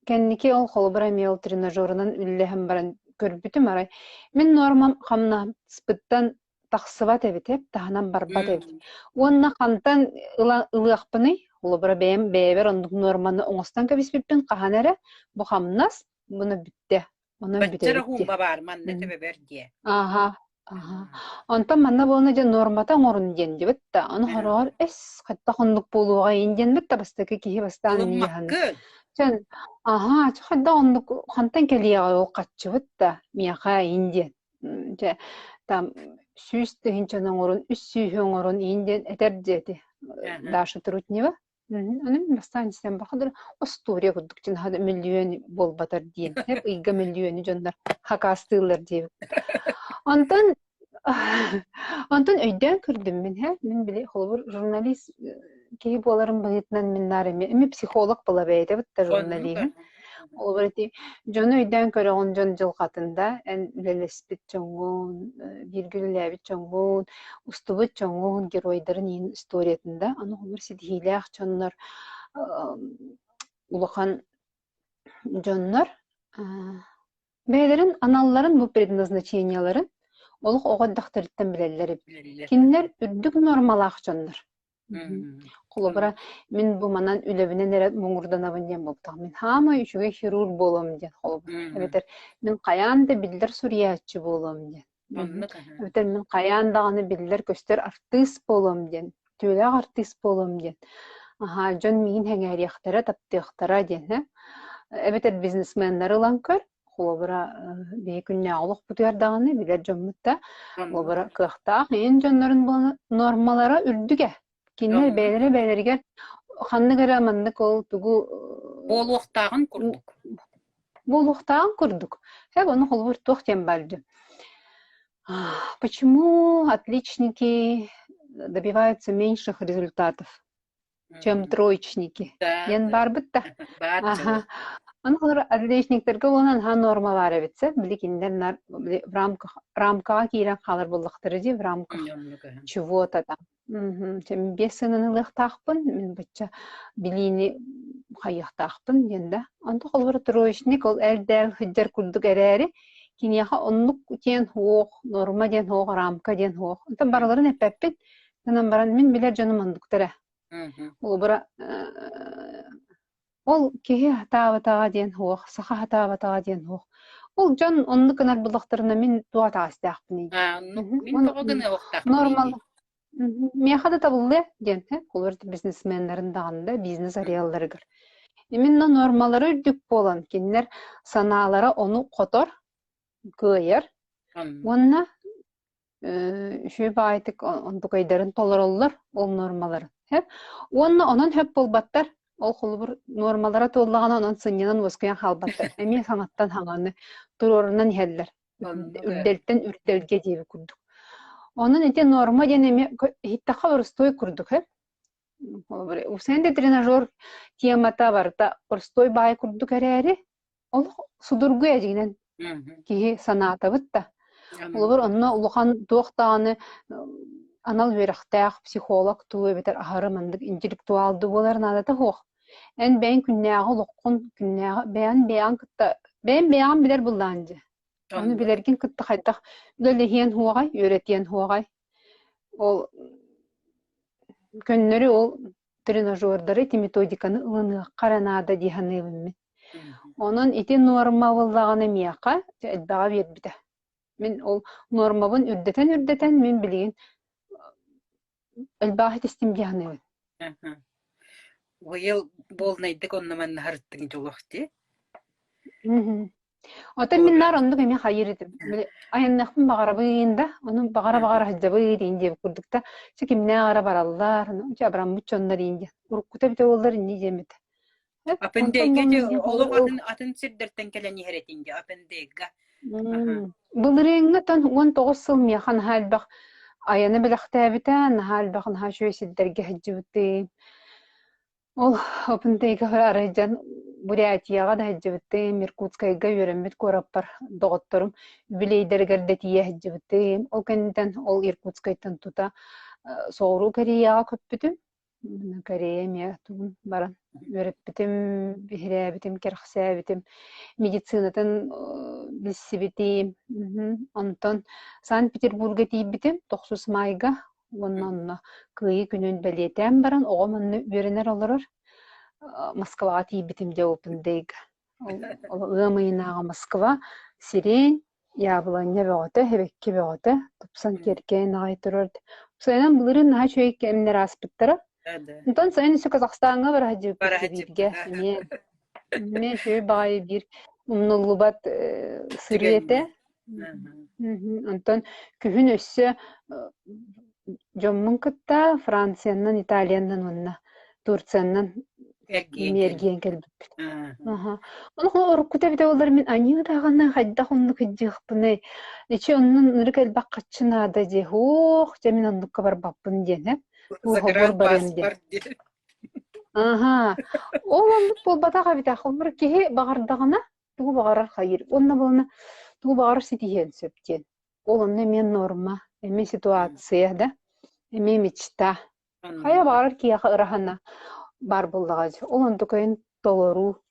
кэнники ол холобура эмиэ ол тренажерунан үллэһэн баран көрбүтүм арай. Мин нормам хамнаспыттан тахсыбат эбит, таһынан барбат эбит. Уонна хантан ыла ылыахпыный? Холобура бэйэм бэйэбэр оннук нуорманы оҥостон кэбиспиппин хаһан эрэ бу хамнас муну бүттэ. Онон Бачча бүтэбит диye. уумба баар манна төбөбөр диye. Аха, аха. Онтон манна буолна дьэ нуормата оҥорун диэн диэбит да, ону хороҕор эс хайдах оннук буолуоҕай диэн бит да бастакы киһи бастаан эмиэ дьаһанар. Ылыммаккын. Чэн аһаа, чэ хайдах оннук хантан кэлиэҕэй ол хаччыбыт да миэхэ иин диэн. Дьэ там 100 000 оҥорун, 300 оҥорун иин диэн этэр диэти Даша Трутнева. Ону мин бастаан истэн баха остуоруйа курдук дьон мөлүйүөн буолбатар диэн ыйга мөлүйүөнү дьоннор хакаастыыллар диэбит. Онтон онтон өйдөөн көрдүм мин һэ мин били холобур журналист киһи буоларым быһыытынан мин наар эмиэ эмиэ психолог буола бэйэтэ да журналиһым. Холобур ити дьону өйдөөн көрөҕүн дьон дьылҕатын да эн үлэлэспит дьоҥҥун, бииргэ үлэлээбит дьоҥҥун, устубут дьоҥҥун, геройдарын иһин историятын да аны холобур ситиһиилээх дьоннор улахан дьоннор бэйэлэрин аналларын бу предназначениеларын олох оҕо эрдэхтэриттэн билэллэр эбит. Кинилэр үрдүк нуормалаах дьоннор. Холобура, мин бу манан үлэбинэн эрэ муҥурданабын диэн буолбатах. Мин хаамай үчүгэй хирург буолуом диэн холобур. Эбэтэр мин хайаан да биллэр суруйааччы буолуом диэн. Эбэтэр мин хайаан даҕаны биллэр-көстөр артыыс буолуом диэн, үтүөлээх артыыс буолуом диэн. Аһаа, дьон миигин сэҥээриэхтэрэ, таптыахтара диэн. Эбэтэр бизнесменнары ылан көр, Холобура, биһи күннээҕи олохпутугар даҕаны билэр дьоммут да, холобура, кыахтаах иһин дьоннорун нуормалара үрдүгэ. Кинилэр бэйэлэрэ бэйэлэригэр ханнык эрэ маннык ол тугу Буолуохтааҕын курдук. Буолуохтааҕын курдук. Һэп ону холобур туох диэн баар дьон. Почему отличники добиваются меньших результатов? Чем троечники диэн баарбыт да. Аха. Аны олор отличниктергэ уонна наһаа норма баар эбит сэ. Били кинилэр нар в рамках рамкаҕа киирэн хаалар буоллахтара дии в рамках чего-то там. Мин биэс сыананы ылыахтаахпын, мин бачча билиини хайыахтаахпын диэн да. Онто холобура троечник ол эл-дээл сылдьар курдук эрээри, киниэхэ оннук диэн суох, норма диэн суох, рамка диэн суох. Онтон барыларын эппэппин. Гынан баран мин билэр дьонум оннуктар ээ. Холобура, ол киһи сатаабатаҕа диэн суох, саха сатаабатаҕа диэн суох. Ол дьон оннук гынар буоллахтарына мин туох атаҕастаахпыный? Мин тоҕо гыныахтаахпыный? Нормал. Миэхэ да табыллыа диэн, холобур бизнесменнарын даҕаны да бизнес ареалларыгар. Именно нормалара үрдүк буолан, кинилэр санаалара ону хотор, кыайар уонна үчүгэй баҕайытык онтукайдарын толороллор ол нуормаларын сөп уонна онон сөп буолбаттар ол холобур нуормалара туоллаҕына онон сынньанан уоскуйан хаалбаттар эмиэ саҥаттан саҥаны туруорунан иһэллэр үрдэлтэн үрдэлгэ диэби курдук онон ити нуорма диэн эмиэ иһиттэххэ боростуой курдук сөп холобур усен да тренажер темата барыта боростуой баай курдук эрээри Олох судургу эдьиҥинэн киһи санаатабыт да. Холобур, онно улахан туох даҕаны анал үөрэхтээх психолог дуу эбэтэр аһары маннык интеллектуал дуу буолар наадата суох. Эн бэйэҥ күннээҕи олоххун, күннээҕи бэйэҥ бэйэҕин кытта бэйэҥ бэйэҕин билэр былаан дьэ. Ону билэргин кытта хайдах үлэлэһиэн суоҕай, үөрэтиэн суоҕай. Ол көннөрү ол тренажердары, ити методиканы ылыныахха эрэ наада дии саныыбын мин. Онон ити нуорма буоллаҕына миэхэ элбэҕи биэрбитэ. Мин ол нуормабын үрдэтэн-үрдэтэн мин билигин элбэҕи ситистим дии саныыбын. Быйыл буолнайдык онно манна харыттыҥ дьолох дии. Оттон мин наар оннук эмиэ хайыыр этим. Били айанныахпын баҕарабын да, ону баҕара-баҕара сылдьабын диэн диэбит курдук да, чэ кимнээх эрэ бараллар, чэ абыраммыт дьоннор иин диэн. Уруккута эбитэ буоллар инньэ диэм этэ. Апендейгэ дьэ олох атын атын сирдэртэн кэлэн иһэр этиҥ дьэ Апендейга. Былырыыҥҥытан 19 сыл миэхэ наһаа элбэх айаны бэлэхтээбитэ, наһаа элбэх наһаа үчүгэй сирдэргэ сылдьыбытым. Ол Опентейга арыйдьан Бурятияҕа да сылдьыбытым, Иркутскайга үөрэммит куораппар доҕотторум үбүлүөйдэригэр да тиийэ сылдьыбытым. Ол кэнниттэн ол Иркутскайтан тута Соҕуруу Кореяҕа көппүтүм. Корея эмиэ тугун баран үөрэппитим, биһирээбитим, кэрэхсээбитим, медицинатын билсибитим. Онтон Санкт-Петербурга тиийбитим тохсус маайга. Уонна онно Кыайыы күнүн бэлиэтээн баран оҕом онно үөрэнэр олорор. Москваҕа тиийбитим дьэ Open Day-га. Ол ыам ыйынааҕы Москва сирень, яблоня бөҕөтө, эбэкки бөҕөтө тупсан киэркэйэн аҕай турар. Сайынан былырыын наһаа үчүгэй кэмнэр ааспыттара. Онтон сайын өссө Казахстаҥҥа бара сылдьыбыппыт бииргэ эмиэ эмиэ үчүгэй баҕайы биир умнуллубат сырыы этэ. Онтон күһүн өссө дьоммун кытта Франциянан, Италиянан уонна Турциянан эмиэ эргийэн кэлбиппит. Аха. Ону уруккута эбитэ буоллар мин аньыы даҕаны хайдах оннук сылдьыахпыный? Ичи оннун ынырык элбэх хаччы наада дии. Һуох, дьэ мин оннукка барбаппын диэн ээ. Туоһобор барыам диэн. Загранпаспорт диэн. Аһаа. Ол оннук буолбатах эбитэ. Холобур киһи баҕардаҕына тугу баҕарар хайыыр. Уонна буолна тугу баҕарар ситиһиэн сөп диэн. Ол онно эмиэ норма, эмиэ ситуация да, эмиэ мечта. Хайа баҕарар киһиэхэ ыраһана баар буоллаҕа дии. Ол онтукайын толоруу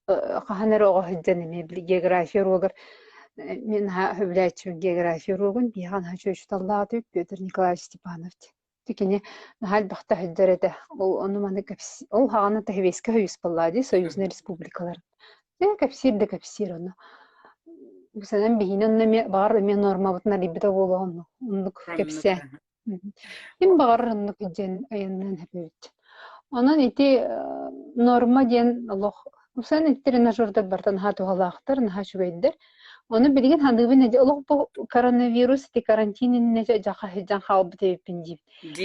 хаһан эрэ оҕо сылдьан эмиэ били география уруогар мин наһаа сөбүлээччибин география уруогун биһиэхэ наһаа үчүгэй учууталлаах этибит Петр Николаевич Степанов диэн. Кини наһаа элбэхтэ сылдьар этэ. Ол ону-маны кэпсии ол хаҕана Тэһибиэскэ союз буоллаҕа дии, союзнай республикалар. Дьэ кэпсиир да кэпсиир ону. Санан биһиини онно эмиэ баҕар эмиэ нуормабытын арыйбыта буолуо оннук оннук кэпсээн. Ким баҕарар оннук диэн айанныан сөп Онон ити норма диэн олох Сан ити тренажердар барыта наһаа туһалаахтар, наһаа үчүгэйдэр. Ону билигин саныыбын эдьи олох бу коронавирус ити карантин иннинэ дьаха сылдьан хаалбыт эбиппин диибин.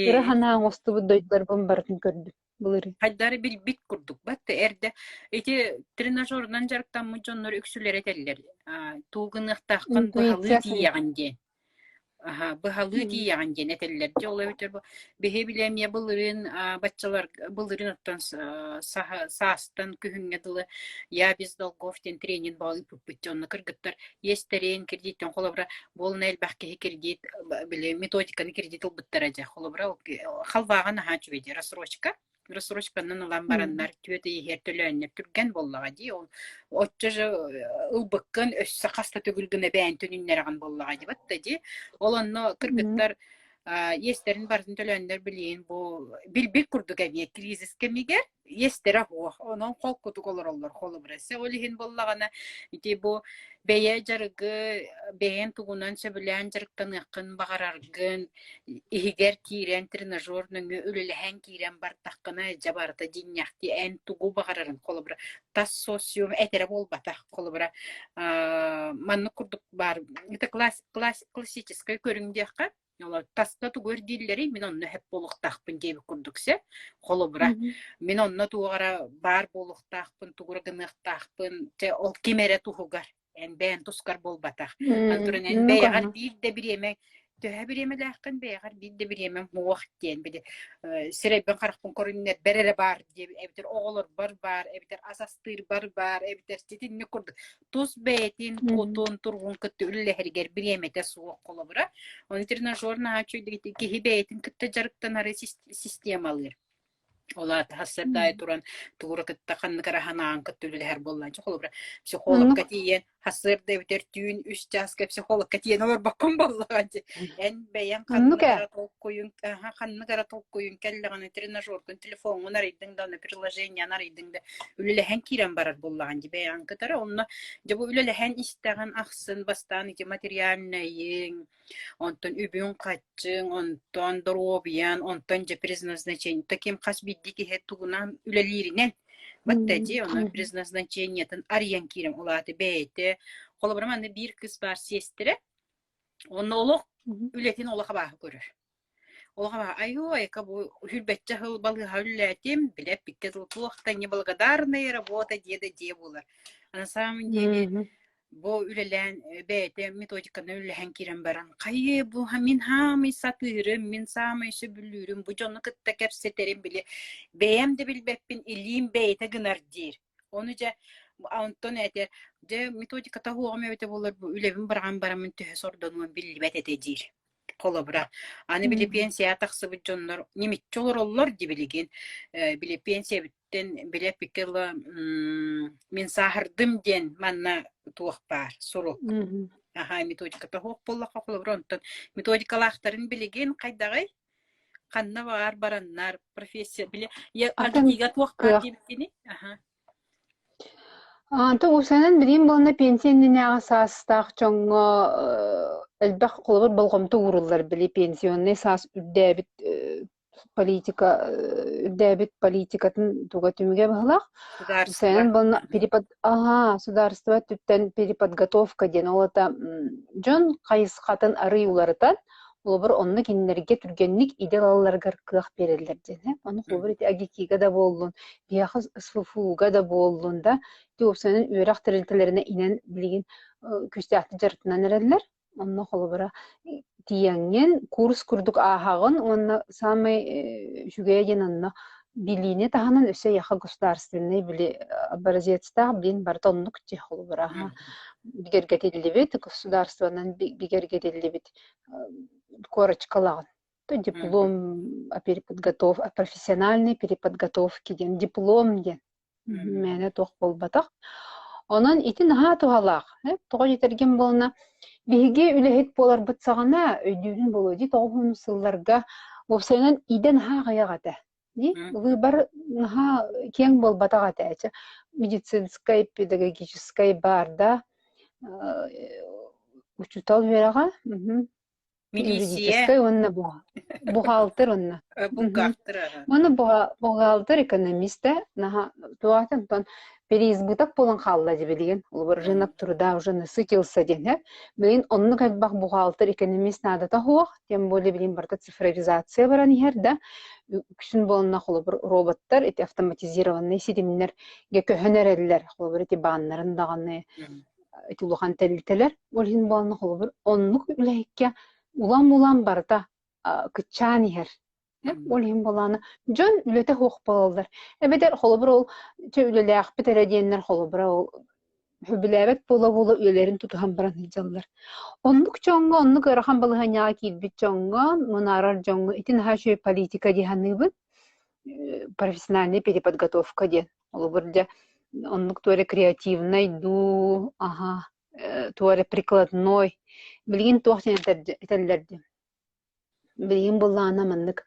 Ыра Дии. санаа оҥостубут дойдуларбын барытын көрдүм былырыын. Хайдары билбит курдук батта эрдэ ити тренажерунан дьарыктаммыт дьоннор үксүлэрэ этэллэр тугу гыныахтааххын быһалыы Интуиция тиийэҕин диэн. Аһа, быһалыы тиийэҕин диэн этэллэр. Дьэ, ол эбэтэр бу биһи били эмиэ былырыын баччалар былырыын оттон саастан күһүҥҥэ дылы «Я без долгов» диэн тренинг баҕа ыыппыппыт. Дьэ, онно кыргыттар иэстэрин, кредиттэн холобура, буолуна элбэх киһи кредит били методиканы кредит ылбыттара дьэ. Холобура, халвааҕа наһаа үчүгэй дии, рассрочка. Рассрочканан ылан бараннар түөрт ый иһигэр төлөөннөр түргэн буоллаҕа дии. Ол оччо же ылбыккын өссө хас да төгүл гына бэйэн төнүннэрэҕин буоллаҕа дии батта дии. Ол онно кыргыттар иэстэрин барытын төлөөннөр билигин бу билбит курдук эмиэ кризис кэмигэр иэстэрэ суох. Онон холкутук олороллор холобура. Ол иһин буоллаҕына ити бу бэйэ дьарыгы бэйэн тугунан сөбүлээн дьарыктаныаххын баҕараргын иһигэр киирэн тренажер нөҥүө үлэлэһэн киирэн бардаххына дьэ барыта дьиҥнээхтии эн тугу баҕарарын холобура тас социум этэрэ буолбатах холобура маннык курдук баар это классическай көрүҥ диэххэ таска тугу ирдииллэрий мин онно сөп буолуохтаахпын диэбит курдук сэ холобура мин онно туох эрэ баар буолуохтаахпын тугу эрэ гыныахтаахпын чэ ол ким эрэ туһугар эн бэйэн тускар буолбатах. Аны туран эн бэйэҕэр биир да бириэмэ төһө бириэмэлээххин бэйэҕэр биир да бириэмэм суох диэн били сирэйбин харахпын көрүннэрбэр эрэ баар диэбит эбэтэр оҕолорбор баар эбэтэр ас астыырбар баар эбэтэр ситинник курдук тус бэйэтин кутун тургун кытта үлэлэһэригэр бириэмэтэ суох холобура ону тренажер наһаа үчүгэй киһи бэйэтин кытта дьарыктанары системалыыр Ол аата сарсыарда аайы туран тугура кытта ханнык эрэ санааҕын кытта үлэлэһэр буоллааччы. Холобура, психологка тиийэн сарсыарда эбэтэр түүн үс чааска психологка тиийэн олорбоккун буоллаҕа дии. Эн бэйэҥ Оннук ханнык ээ. эрэ толкуйуҥ аһа ханнык эрэ толкуйуҥ кэллэҕинэ тренажергун, телефоҥҥун арыйдыҥ да, аны приложениены арыйдыҥ да үлэлэһэн киирэн барар буоллаҕын дии бэйэҕин кытары. Онно дьэ бу үлэлэһэн истэҕин ахсын бастаан ити материальнайыҥ, Онтон үбүҥ-хаччыҥ, онтон доруобуйаҥ, онтон дьэ предназначение таким хас биирдии киһи тугунан үлэлииринэн батта дии, ону предназначениетын арыйан киирэн ол аата бэйэтэ холобура манна биир кыыс баар сиэстэрэ онно олох үлэтин олох абааһы көрөр. Олох абааһы айуу айка бу сүүрбэччэ сыл балыыһа үлэлээтим, били эппиккэ дылы туох да неблагодарная работа диэ да диэ буолар. А на самом деле Бу үлэлээн бэйэтэ методиканы үлэлэһэн киирэн баран, хайыы бу мин хаамый сатыырым, мин саамай сөбүлүүрүм, бу дьону кытта кэпсэтэрим били бэйэм да билбэппин илиим бэйэтэ гынар диир. Ону дьэ онтон этэр, дьэ методиката суоҕум эбитэ буоллар бу үлэбин быраҕан бараммын төһө сордонуом биллибэт этэ диир. Холобура, аны били пенсияҕа тахсыбыт дьоннор ньимиччи олороллор дии билигин. Били пенсиябыттан били эппиккэ дылы мин сааһырдым диэн манна туох баар сурук. Аһаа, методиката суох буоллахха, холобура, онтон методикалаахтарын билигин хайдаҕый? Ханна баҕар бараннар профессия били Атын АГИТИга туох баар кыах диэбиккиний? Аха. Антон уопсайынан билигин буолла пенсия иннинээҕи саастаах дьоҥҥо элбэх холобур болҕомто ууруллар били пенсионнай саас үрдээбит политика үрдээбит политикатын туга түмүгэ быһыылаах. Судаарыстыба. Уопсайынан буолла перепод аһаа судаарыстыба өттүттэн переподготовка диэн ол аата дьон хайысхатын арыый уларытан Холобур, онно кинилэргэ түргэнник идэ ылалларыгар кыах биэрэллэр диэн ээ. Ону холобур ити АГИКИга да буоллун, биһиэхэ СФУ-га да буоллун да, ити уопсайынан үөрэх тэрилтэлэринэ инэн билигин күүстээхтик дьарыктанан эрэллэр. Онно холобура тиийэҥҥин курс курдук ааһаҕын уонна саамай үчүгэйэ диэн онно билиини таһынан өссө эйиэхэ государственнай били образецтаах билин барыта оннук дии холобура бигэргэтиллибит государствонан бигэргэтиллибит корочкалаҕын. То диплом о переподготов о профессиональной переподготовке диэн диплом диэн мээнэ туох буолбатах. Онон ити наһаа туһалаах. Тоҕо диэтэргин буолна биһиги үлэһит буоларбыт саҕана өйдүүрүн буолуо дии тоҕуһун сылларга уопсайынан идэ наһаа аҕыйах этэ. Дии выбор наһаа киэҥ буолбатах этэ. Медицинскай, педагогическай баар да учуутал үөрэҕэ Милиция. юридическай уонна бухгалтер уонна Бухгалтер аха. Уонна бухгалтер экономист наһаа туоҕа онтон переизбыток буолан хаалла дии билигин. Холобур, рынок труда уже насытился диэн. Билигин оннук элбэх бухгалтер экономист наадата суох, тем более билигин барыта цифровизация баран иһэр да үксүн буолна холобур роботтар ити автоматизированный ситимнэргэ көһөн эрэллэр. Холобур ити бааннарын даҕаны ити улахан тэрилтэлэр. Ол иһин буолна холобур оннук үлэһиккэ улам-улам барыта кыччаан иһэр. Ол иһин буолаана дьон үлэтэ суох буолаллар. Эбэтэр холобур ол чэ үлэлээхпит эрэ диэннэр холобура ол сөбүлээбэт буола-буола үлэлэрин тутуһан баран сылдьаллар. Оннук дьоҥҥо, оннук ыарахан балаһыанньаҕа киирбит дьоҥҥо, мунаарар дьоҥҥо ити наһаа үчүгэй политика дии саныыбын. Профессиональная переподготовка диэн. Холобур, дьэ, оннук туора креативнай дуу, аһа, туора прикладной. Билигин туох диэн этэллэр диэн Билигин былаана маннык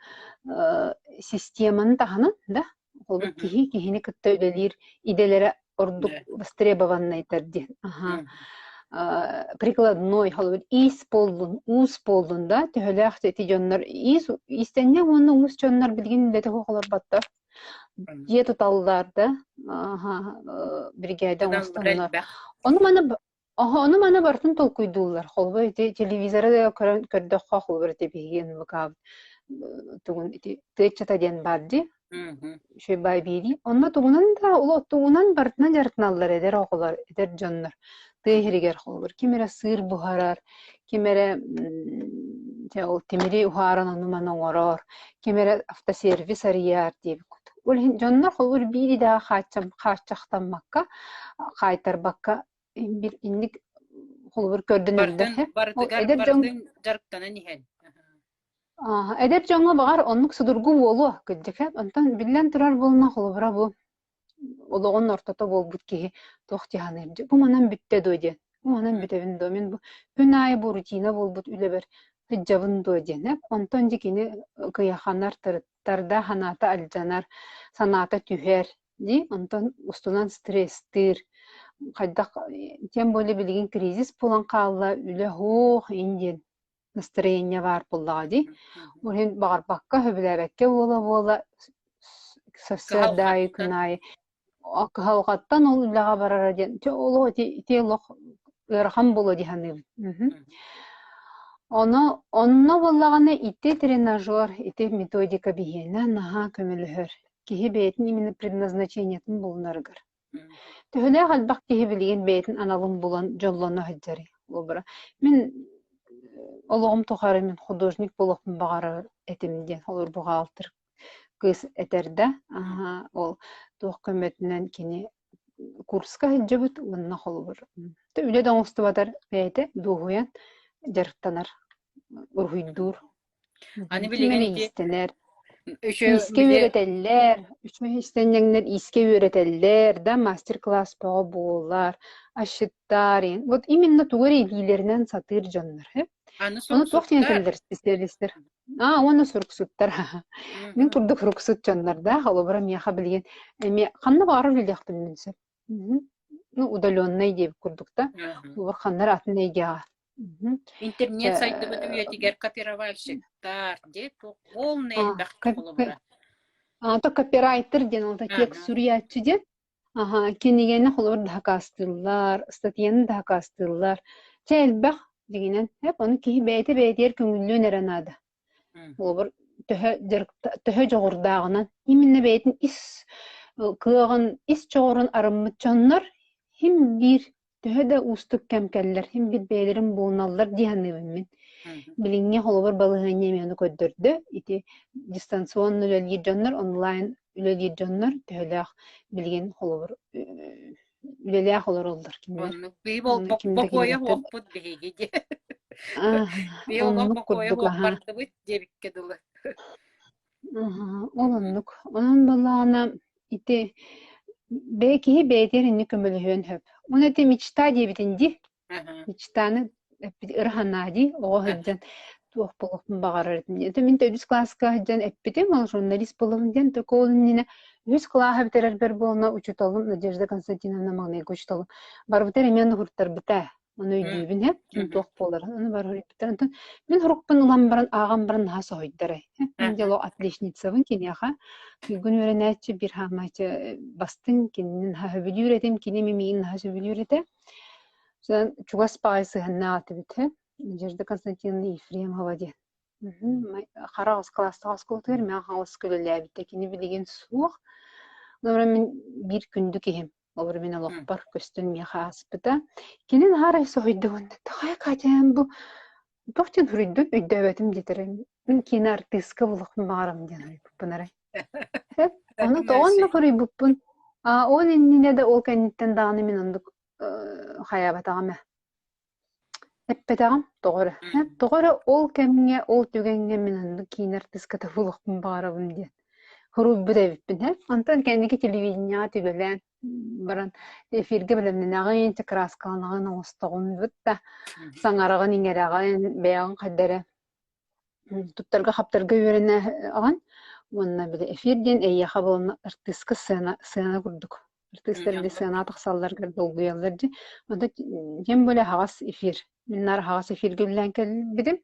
системаны таһынан да, холобур киһи киһини кытта үлэлиир идэлэрэ ордук востребованнайдар диэн. Аха. Прикладной, холобур, иис буоллун, уус буоллун да, төһөлөөх ити дьоннор иис иистэнньэҥ уонна уус дьоннор билигин үлэтэ суох олорботтор. Дьиэ туталлар да, аха, биригээдэ оҥостоннор. Ону маны Ону-маны барытын толкуйдууллар. Холобур, ити телевизоры да көрөн көрдөххө, холобур, ити биһиги НВК тугун ити тыаччата диэн баар дии. Үчүгэй баай биэрии. Онно тугунан да олох тугунан барытынан дьарыктаналлар эдэр оҕолор, эдэр дьоннор. Тыа иһигэр холобур, ким эрэ сыыр буһарар, ким эрэ дьэ ол тимири уһааран ону-маны оҥорор, ким эрэ автосервис арыйар диэбит курдук. Ол иһин дьоннор холобур биир идэҕэ хааччахтаммакка, хаайтарбакка биир инник холобур көрдөнөллөр Барытын һэ. Ол барытыгар эдэр дьон барытын дьарыктанан иһэн. эдэр дьоҥҥо баҕар оннук судургу буолуо кырдьык һэ. Онтон биллэн турар буолна холобура бу олоҕун ортото буолбут киһи туох дии саныыр дьэ бу манан бүттэ дуо диэн. Бу манан бүтэбин дуо мин бу күн аайы бу рутина буолбут үлэбэр сылдьабын дуо диэн һэ. Онтон дьэ кини кыйаханар, тырыттар да санаата алдьанар, санаата түһэр Дии, онтон устунан стресстиир. Хайдах тем более билигин кризис буолан хаалла, үлэ суох иин диэн настроение баар буоллаҕа дии. Ол иһин баҕарбакка, сөбүлээбэккэ буола-буола сарсыарда аайы, күн Кыһалҕаттан. аайы кыһалҕаттан ол үлэҕэ барара диэн олох ити ити олох ыарахан буолуо дии саныыбын. Ону онно буоллаҕына ити тренажер, ити методика биһиэнэ наһаа көмөлөһөр. Киһи бэйэтин именно предназначениетын булунарыгар. Төһөлөөх элбэх киһи билигин бэйэтин аналын булан дьоллоно сылдьарый? Холобура, мин олоҕум тухары мин художник буолуохпун баҕарар этим диэн холобур бухгалтер кыыс этэр да, аһа, ол туох көмөтүнэн кини курска сылдьыбыт уонна холобур үлэ да оҥостубатар бэйэтэ дуоһуйан дьарыктанар, уруһуйдуур, Аны ким билигин эрэ ити иистэнэр. Еще Иискэ били үөрэтэллэр, үчүгэй иистэнньэҥнэр иискэ үөрэтэллэр да, мастер-класс бөҕө буолар, асчыттар иһин. Вот именно тугу эрэ илиилэринэн сатыыр дьоннор э. аны Ону туох диэн суруксуттар. этэллэр специалистэр? Аа, уонна суруксуттар. Мин Мгм. курдук суруксут дьоннордаах, холобура миэхэ билигин эмиэ ханна баҕарар үлэлиэхпин мин сөп. Мгм. Ну, удаленный диэбит курдук да, Мгм. улар ханна эрэ атын эйгэҕэ. Мгм. Чэ, Интернет сайдыбыт үйэтигэр копировальщиктар, дии туох полный а, элбэх холобура. а, то копирайтер диэн, ол текст Аха. суруйааччы диэн. Аха, кинигэни холобур да хакаастыыллар, ыстатыйаны да хакаастыыллар. Чэ, элбэх дьиҥинэн. Эп ону киһи бэйэтэ бэйэтигэр көҥүллүөн эрэ наада. Холобур, төһө дьарыкта төһө дьоҕурдааҕынан, именно бэйэтин ис кыаҕын, ис чоҕурун арыммыт дьоннор син биир төһө да уустук кэм кэллэр, син биир бэйэлэрин булуналлар дии саныыбын мин. Билиҥҥи холобур балаһыанньа эмиэ ону көрдөрдө. Ити дистанционно үлэлиир дьоннор, онлайн үлэлиир дьоннор төһөлөөх билигин холобур үлэлээх олороллор кинилэр. Оннук биһи Онно ким да бокуойа кинилэртэн суохпут биһиги диэ. Аа, Биһи олох оннук бокуойа курдук суох аһаа. бардыбыт диэбиккэ дылы. Аһаа, ол оннук. Онон былаана ити бэйэ киһи бэйэтигэр инник көмөлөһүөн сөп. Уонна ити мечта диэбитин дии. Аһаа. Мечтаны эппит ыра санаа дии оҕо сылдьан туох буолуохпун баҕарар этим диэн. Это мин төрдүс кылааска сылдьан эппитим, ол журналист буолабын диэн. Только ол иннинэ үһүс кылааһы бүтэрэрбэр буолна учууталым Надежда Константиновна маҥнайгы учууталым барбытар эмиэ уһуртарбыта. Ону өйдүүбүн һэ, ким туох буоларын ону бары уһуйбуттар. Онтон мин сурукпун ылан баран ааҕан баран наһаа соһуйдар э. Мин дело отличницабын киниэхэ туйгун үөрэнээччи биир хаамааччы бастыҥ кинини наһаа сөбүлүүр этим, кини миигин наһаа сөбүлүүр этэ. Чугас баҕайы сыһыаннаах этибит һэ. Надежда Константиновна Ефремова диэн. Хара аҕыс кылаастаах оскуолатыгар Мэҥэ Хаҥаласка үлэлээбитэ. Кини билигин суох. Ол мин биир күндү киһим. Олор мин олохпор көстөн миэхэ ааспыта. Кини наһаа арай соһуйда уонна «Тоҕо Катя эн бу туох диэн суруйдун өйдөөбөтүм» диэтэр. Мин киинэ артыыска буолуохпун баҕарабын диэн суруйбуппун арай. Сөп. Ону тоҕо оннук суруйбуппун? Аа, ол иннинэ да ол кэнниттэн даҕаны мин оннук хайаабатаҕым ээ. Эппэтэҕим тоҕо эрэ. Тоҕо эрэ ол кэмҥэ, ол түгэҥҥэ мин оннук киинэ артыыската буолуохпун баҕарабын диэн суруйбут эбиппин ээ. Онтон кэнники телевидениеҕэ түбэлээн баран эфиргэ бэлэмнэнэҕин, кырааскаланаҕын, оҥостоҕун да саҥараҕын, иҥэрэҕин, бэйэҕин хайда эрэ туттарга-хаптарга үөрэнэҕин уонна били эфир диэн эйиэхэ буолна артыыска сцена сцена курдук. Артыыстар били сценаҕа тахсалларыгар долгуйаллар дии. Онтон тем более аһаҕас эфир. Мин наар аһаҕас эфиргэ үлэлээн кэлбитим.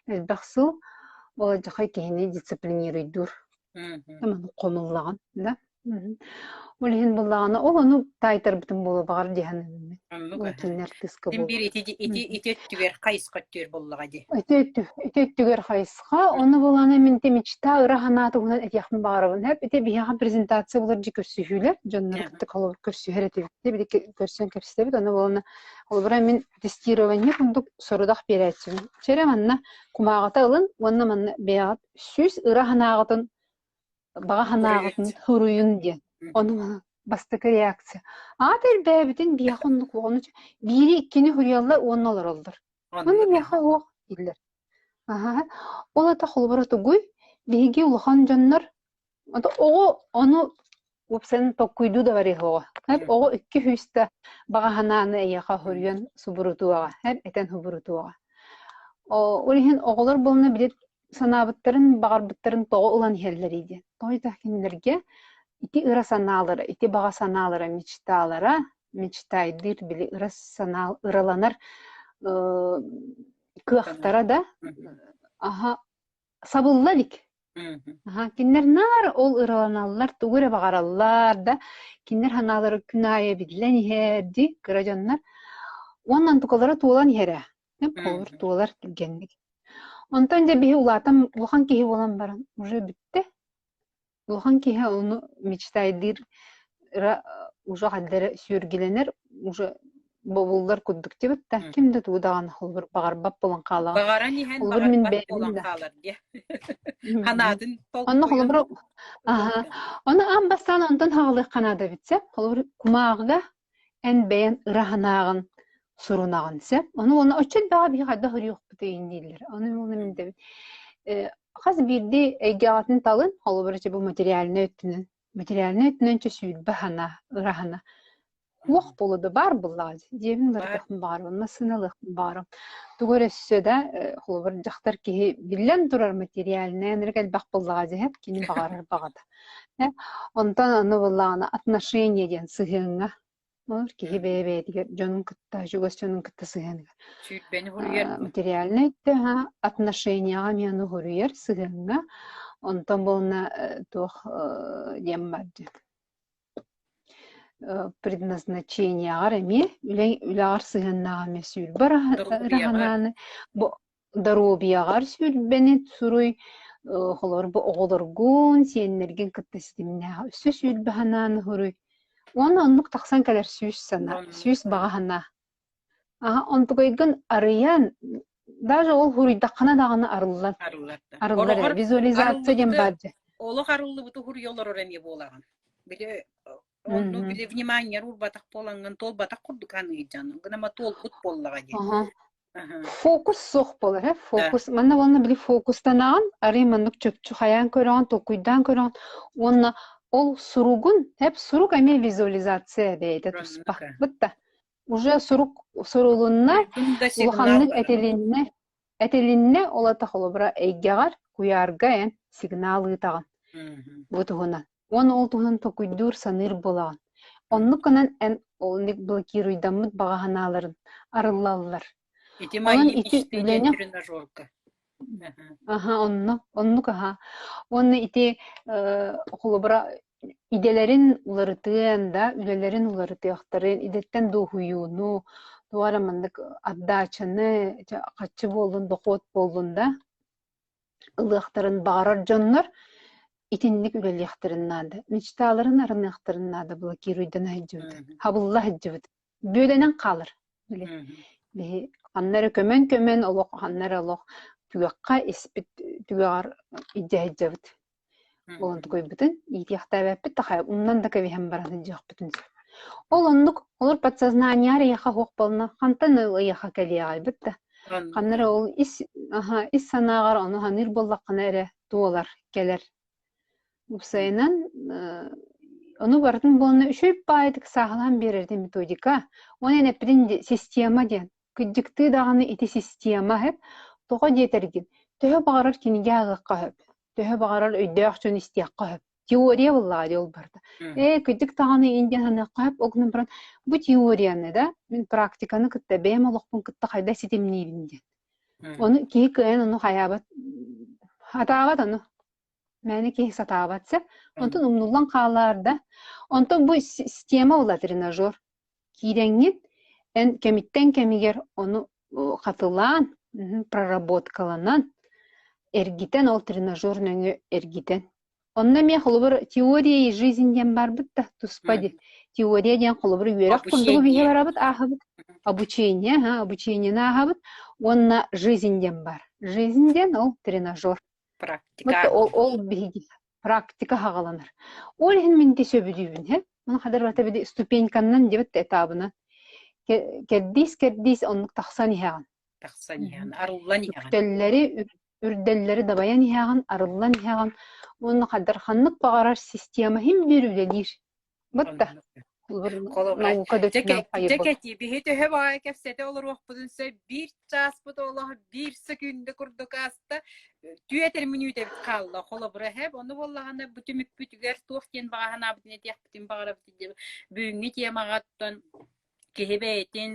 Элбэх сыл ол алдьархай киһини дисциплинируйдуур. Хомуллаҕын да. Ол иһин буллаҕына ол ону таайтарбытым буолуо баҕар дии саныыбын мин. Оннук Ол аһа. кинилэр артыыска Син биир буолуо. ити ити ити өттүгэр хайысха өттүгэр буоллаҕа дии. Ити өттү ити өттүгэр хайысха, ону булаана мин ити мечта ыра санаа туһунан этиэхпин баҕарабын. Һэп ити биһиэхэ презентация булар дьи көрсүһүүлэр, дьоннору кытта холобур көрсүһэр этибит. Били көрсөн кэпсэтэбит, ону буолана холобура мин тестирование курдук сорудах биэрээччибин. Чэрэ манна кумааҕыта ылын уонна манна бэйэҕит сүүс ыра санааҕытын баҕа санааҕытын суруйун диэн. Ону бастакы реакция. Аата элбээбитин биһиэхэ оннук ону биири иккини суруйаллар уонна олороллор. Ону миэхэ уох дииллэр. Аһа. Ол ата холобура тугуй? Биһиги улахан дьоннор оҕо ону уопсайынан толкуйдуу да барыаҕа. Оҕо икки сүүстэ баҕа санааны эйиэхэ суруйан субурутуоҕа, этэн субурутуоҕа. Ол иһин оҕолор буолна били санаабыттарын, баҕарбыттарын тоҕо ылан иһэллэрий диэн. Тоҕо диэтэх кинилэргэ ити ыра санаалара, ити баҕа санаалара, мечталара, мечтайдыыр били ыра санаа ыраланар кыахтара да аха сабылла илик. Аха, кинилэр наар ол ыраланаллар, тугу эрэ баҕараллар да, кинилэр санаалара күн аайы эбиллэн иһэр дии, кыра дьоннор. Уонна онтукалара туолан иһэрэ. Холобур, туолар түргэнник. Онтон дьэ биһи улаатан улахан киһи буолан баран уже бүттэ. Улахан киһи ону мечтайдыыр уже хайда эрэ сүөргүлэнэр, уже бобуллар курдук диэбит да, ким да тугу даҕаны холобур баҕарбат буолан хаалаҕын. Баҕаран иһэн Холобур мин баҕарбат бэйэбин буолан да хаалар диэ. Ханаатын Онно толкуйун холобур аһа, ону аан бастаан онтон хаҕылыахха наада эбит сөп. Холобур кумааҕыга эн бэйэн ыра санааҕын сурунаҕын сөп. Ону уонна оччо элбэҕи биһи хайдах өрүөхпүтүй дииллэр. Ону уонна мин дэбит. Хас биирдии эйгэҕитин талын, холобур, бу материальнай өттүнэн материальнай өттүнэн чэ 20 хана, ыраһана Туох буолуо да баар буоллаҕа дии. Дьиэбин уларытыахпын баҕарабын, массыына ылыахпын баҕарабын. Тугу эрэ өссө да, холобур, дьахтар киһи биллэн турар материальнай ынырык элбэх буоллаҕа дии, кини баҕарар баҕата. Онтон аны буоллаҕына отношение диэн сыһыаҥҥа Олор киһи бэйэ-бэйэтигэр дьонун кытта, чугас дьонун кытта сыһыаныгар. Сүүрбэни хуруйар Материальнай да отношенияҕа эмиэ ону хуруйар сыһыаҥҥа. Онтон буолна туох диэн бар дии Предназначениеҕар эмиэ үлэ үлэҕэр сыһыаннаах эмиэ 20 ыраһанааны бу доруобуйаҕар сүүрбэни суруй, холобур бу оҕолоргун, сиэннэргин кытта ситимнээх өссө 20 санааны суруй. Уонна оннук тахсан кэлэр 100 санаа, 100 баҕа санаа. Аһа онтукайгын арыйан, даже ол суруйдаххына даҕаны арыллан Арыллар да. арыллар Ороҕор ээ. Визуализация диэн арыллыбыты баар дьэ. олох арыллыбыты суруйа олорор эмиэ буолаҕын. Били онну Мгм. били внимание уурбатах буолаҥҥын туолбатах курдук аныыдьан. Гынама туолбут буоллаҕа дии. Аха. Аха. Фокус суох буолар ээ, Да. фокус. Манна уонна били фокустанаҕын, арый маннык чопчу хайаан көрөҕүн, толкуйдаан көрөҕүн уонна ол суругун, эп сурук эмиэ визуализация бэйэтэ туспа. Оннук. Бытта. Уже сурук сурулунна, Суруйдум да сигнал улаханнык барар. этилиннэ, этилиннэ, ол ата холобура эйгэҕэр, куйаарга эн сигнал ыытаҕын Мгм. бу туһунан. Уонна ол туһунан толкуйдуур, саныыр буолаҕын. Оннук гынан эн ол блокируйдаммыт баҕа санааларын арыллаллар. Ити Онон мои ити мечты диэн үлэни тренажерка. Аһа, онно, оннук аһа. Уонна ити холобура идэлэрин уларытыан да, үлэлэрин уларытыахтарын, идэттэн дуоһуйууну, туох эрэ маннык отдачаны, хаччы буоллун, дохуот буоллун да, ылыахтарын баҕарар дьоннор итинник үлэлиэхтэрин наада. Мечталарын арыныахтарын наада блокируйдана сылдьыбыт, хабылла сылдьыбыт. Бүөлэнэн хаалар. Били биһи ханна эрэ көмөн-көмөн олох ханна эрэ олох түгэххэ испит түгэҕэр илдьэ сылдьабыт. Ол онтукайбытын иитиэхтээбэппит да хайа умнан да кэбиһэн баран сылдьыахпытын сөп. Ол оннук олор подсознание эйиэхэ суох буолна хантан ол эйиэхэ кэлиэҕэйбит да ханна эрэ ол ис аһа ис санааҕар ону саныыр буоллаххына эрэ туолар кэлэр Уопсайынан, ону барытын буолна үчүгэй баайытык сааһылаан биэрэр диэн методика. Уонна эн эппитин система диэн. Кырдьыктыы даҕаны ити система сөп. Тоҕо диэтэргин, төһө баҕарар кинигэ ааҕыахха сөп, төһө баҕарар өйдөөх дьон истиэххэ сөп. Теория буоллаҕа дии ол барыта. Ээ, кырдьык даҕаны ин диэн саныахха сөп, ол гынан баран бу теорияны да мин практиканы кытта бэйэм олохпун кытта хайдах ситимниибин диэн. Ону киһи кыайан ону хайаабат, хатаабат ону. Мээнэ киһи сатаабат сөп. Онтон умнуллан хаалаар да. Онтон бу система була тренажер. Киирэҥҥин эн кэмиттэн кэмигэр ону хатылаан, проработкаланан, эргитэн ол тренажер нөҥүө эргитэн. Онно эмиэ холобур теория и жизнь диэн барбыт да туспа дии. Теория диэн холобур үөрэх курдугу биһи барабыт ааһабыт. Обучение, обучениены ааһабыт. Уонна жизнь диэн бар. Жизнь диэн ол тренажер. Практика. Ол, ол биһиги практика хаҕаланар. Ол иһин мин ити сөбүлүүбүн һэ. Ону хадыр барыта били ступеньканнан диэбит да этабынан. Кэрдиис-кэрдиис оннук тахсан иһэҕин. Тахсан иһэҕин, арыллан иһэҕин. Үктэллэри, үрдэллэри дабайан иһэҕин, арыллан иһэҕин. Уонна хадыр ханнык баҕарар система иһин биир үлэлиир. Бытта. Холобура, Наука да дьэ өттүнэн дьэ хайырбыт. кэтии, биһи төһө баҕайы кэпсэтэ олоруохпутун сөп, биир чааспыт олох биир сөкүүндэ курдук ааста, түөтэр мүнүүтэбит хаалла. Холобура, һэп, ону буоллаҕына бу түмүкпүтүгэр туох диэн баҕа санаабытын этиэхпитин баҕарабыт диэн бүгүҥҥү темаҕаттан Киһи бэйэтин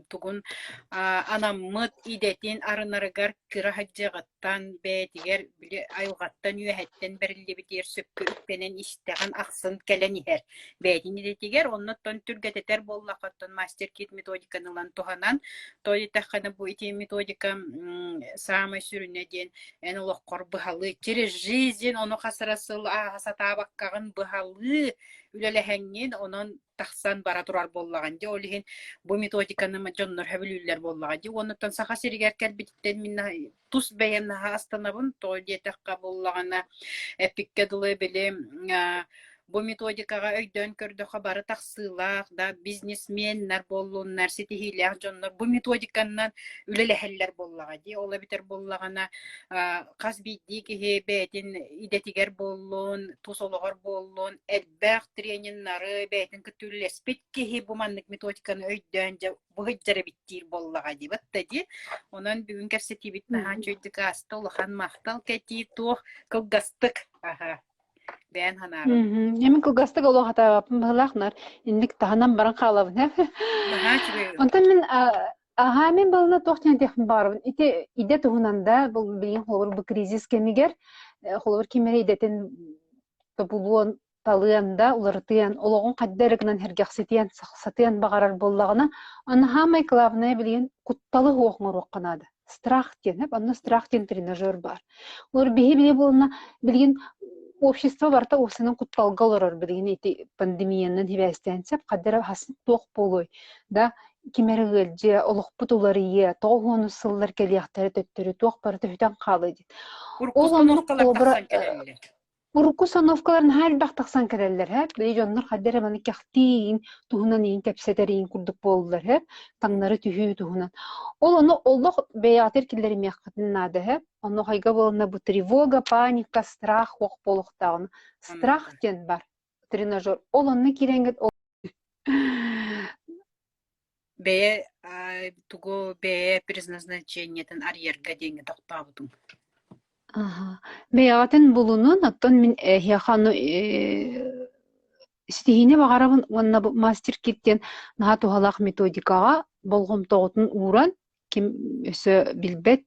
тугун анаммыт идэтин арынарыгар кыра сылдьыаҕыттан бэйэтигэр били айылҕаттан үөһэттэн бэриллибитигэр сөпкө үктэнэн истэҕин ахсын кэлэн иһэр. Бэйэтин идэтигэр оннуттан түргэтэтэр буоллахха оттон мастер-кит методиканы ылан туһанан, то диэтэххинэ бу ити методика саамай сүрүнэ диэн эн олоххор быһалыы через жизнь ону хас эрэ сыл ааһа сатаабаккаҕын быһалыы үлэлэһэҥҥин онон тахсан бара турар буоллаҕын дии. Ол иһин бу методиканы дьоннор сөбүлүүллэр буоллаҕа дии. Уонуттан Саха сиригэр кэлбититтэн мин тус бэйэм наһаа астанабын. Тоҕо диэтэххэ буоллаҕына, эппиккэ дылы били. Бу методикаҕа өйдөөн көрдөххө бары тахсыылаах да бизнесменнэр буоллуннар, ситиһиилээх дьоннор бу методиканнан үлэлэһэллэр буоллаҕа дии. Ол эбэтэр буоллаҕына хас биирдии киһи бэйэтин идэтигэр буоллун, тус олоҕор буоллун, элбэх трениннары бэйэтин кытта үлэлэспит киһи бу маннык методиканы өйдөөн дьэ быһыйдьар эбит диир буоллаҕа диэбит да дии. Онон бүгүн кэпсэтиибит наһаа үчүгэйдик ааста, улахан махтал кэтии туох кылгастык аха бэйэн санааҕын. Мин кылгастык олох хатаабаппын быһыылаах нар инник таһынан баран хаалабын ээ. Наһаа үчүгэй. Онтон мин аһаа мин балына туох диэн этиэхпин баҕарабын. Ити идэ туһунан да бу билигин холобур бу кризис кэмигэр холобур ким эрэ идэтин тобулуон талыан да, уларытыан, олоҕун хайда эрэ гынан сэргэхситиэн, сахсатыан баҕарар буоллаҕына, аны саамай главное билигин кутталы суох оҥоруохха наада. Страх диэн, онно страх диэн тренажер баар. Олор биһи били буолна билигин общество барыта уопсайынан кутталга олорор билигин ити пандемиянан сибээстээн сөп хайда эрэ туох буолуой да ким эрэ ыалдьыа, олохпут уларыйыа, тоҕо уонус сыллар кэлиэхтэрэ төттөрү туох барыта сүтэн хаалыа диэн. Урукку Ол оннук установкалар холобура тахсан кэлэллэр. Урукку установкалар наһаа элбэх тахсан кэлэллэр һэ, били дьоннор хайда эрэ маны кэхтии туһунан иин кэпсэтэр иин курдук буоллулар һэ, таҥнары түһүү туһунан. Ол ону олох бэйэҕитигэр киллэримиэххитин наада һэ. Онно хайга буолна бу тревога, паника, страх уох буолуохтааҕын. Страх диэн бар тренажер. Ол онно киирэҥҥит ол Бэйэ тугу бэйэ предназначениетын арыйарга диэҥҥэ тохтообутуҥ. Аха. Бэйэҕитин булунун, оттон мин эһиэхэ ону ситиһиини баҕарабын уонна бу мастер-кит диэн наһаа туһалаах методикаҕа болҕомтоҕутун ууран, ким өссө билбэт,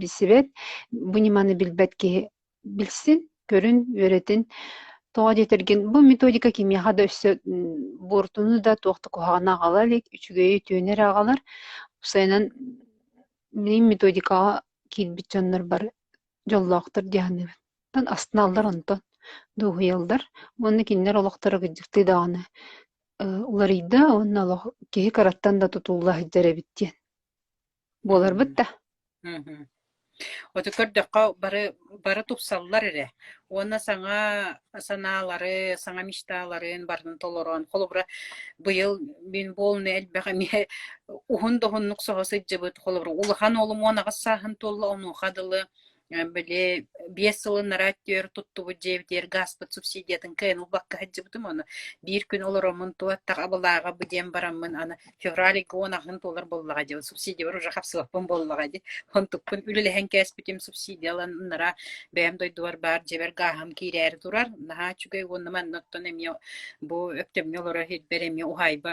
билсибэт, бу ньыманы билбэт киһи билсин, көрүн, үөрэтин. Тоҕо диэтэргин, бу методика кимиэхэ да өссө буортуну да туох да куһаҕаны аҕала илик, үчүгэйи үтүөнү эрэ аҕалар. Уопсайынан мин методикаҕа киирбит дьоннор бары дьоллоохтор дии саныыбын. Онтон астыналлар онтон, дуоһуйаллар уонна кинилэр олохторо кырдьыктыы даҕаны уларыйда уонна олох киһи кыраттан да тутулла сылдьар эбит диэн буоларбыт да. Оту көрдөххө бары бары тупсаллар эрэ уонна саҥа санаалары, саҥа мечталарын барытын толорон, холобура, быйыл мин буолуна элбэх эмиэ уһун да уһуннук соһо сылдьыбыт, холобура, улахан уолум 18 сааһын туолла, онуоха дылы били 5 сылын ынараа өттүгэр туттубут дьиэбитигэр гааспыт субсидиятын кыайан ылбакка сылдьыбытым ону биир күн олороммун туоттах абылааҕа бу диэн бараммын аны февраль ыйга уон аҕыһын туолар буоллаҕа дии субсидиябар уже хапсыбаппын буоллаҕа дии онтукпун үлэлэһэн кээспитим субсидия ылан ынараа бэйэм дойдубар баар дьиэбэр гааһым киирээри турар наһаа үчүгэй уонна манна оттон эмиэ бу Өктөмҥө олорор сирбэр эмиэ уһаайба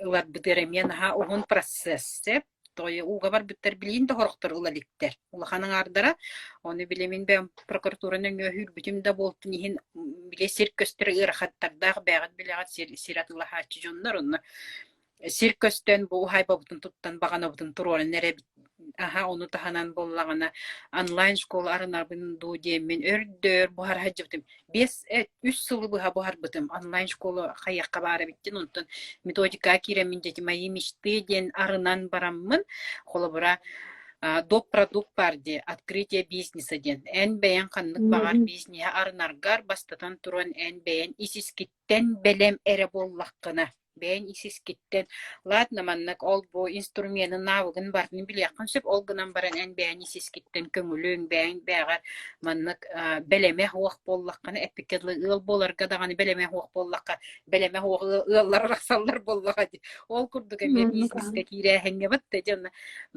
ыларбытыгар эмиэ наһаа уһун процесс сөп Тоҕо ууга барбыттар билигин да сорохтор ыла иликтэр. Улахан аҥаардара. Ону били мин бэйэм прокуратура нөҥүө үүрбүтүм да буолтун иһин били сир көстөр ыарахаттардаах бэйэҕит билэҕит сир, сир атыылаһааччы дьоннор онно сир көстөн бу уһаайбабытын туттан баҕанабытын туруоран эрэбит аха ону таһынан буоллаҕына онлайн школа арынабын дуу диэммин өрдөр буһара сылдьыбытым 5 үс сылы быһа буһарбытым онлайн школа хайыахха баар эбиттин онтон методикаҕа киирэммин дети мои мечты диэн арынан бараммын холобура доп продукт баар дии открытие бизнеса диэн эн бэйэҥ ханнык баҕар бизнеһи арынаргар бастатан туран эн бэйэҥ ис искиттэн бэлэм эрэ буоллаххына бэйэҥ ис-искиттэн ладно маннык ол-бу инструменын навыгын барытын билиэххин сөп ол гынан баран эн бэйэҥ ис-искиттэн көҥүлүҥ бэйэҥ бэйэҕэр маннык бэлэмэ суох буоллаххына эппиккэ дылы ыал буоларга даҕаны бэлэмэ суох буоллахха бэлэмэ суох ыаллар арахсаллар буоллаҕа дии ол курдук эмиэ бизнескэ киирээһиҥҥэ батта дьэ онно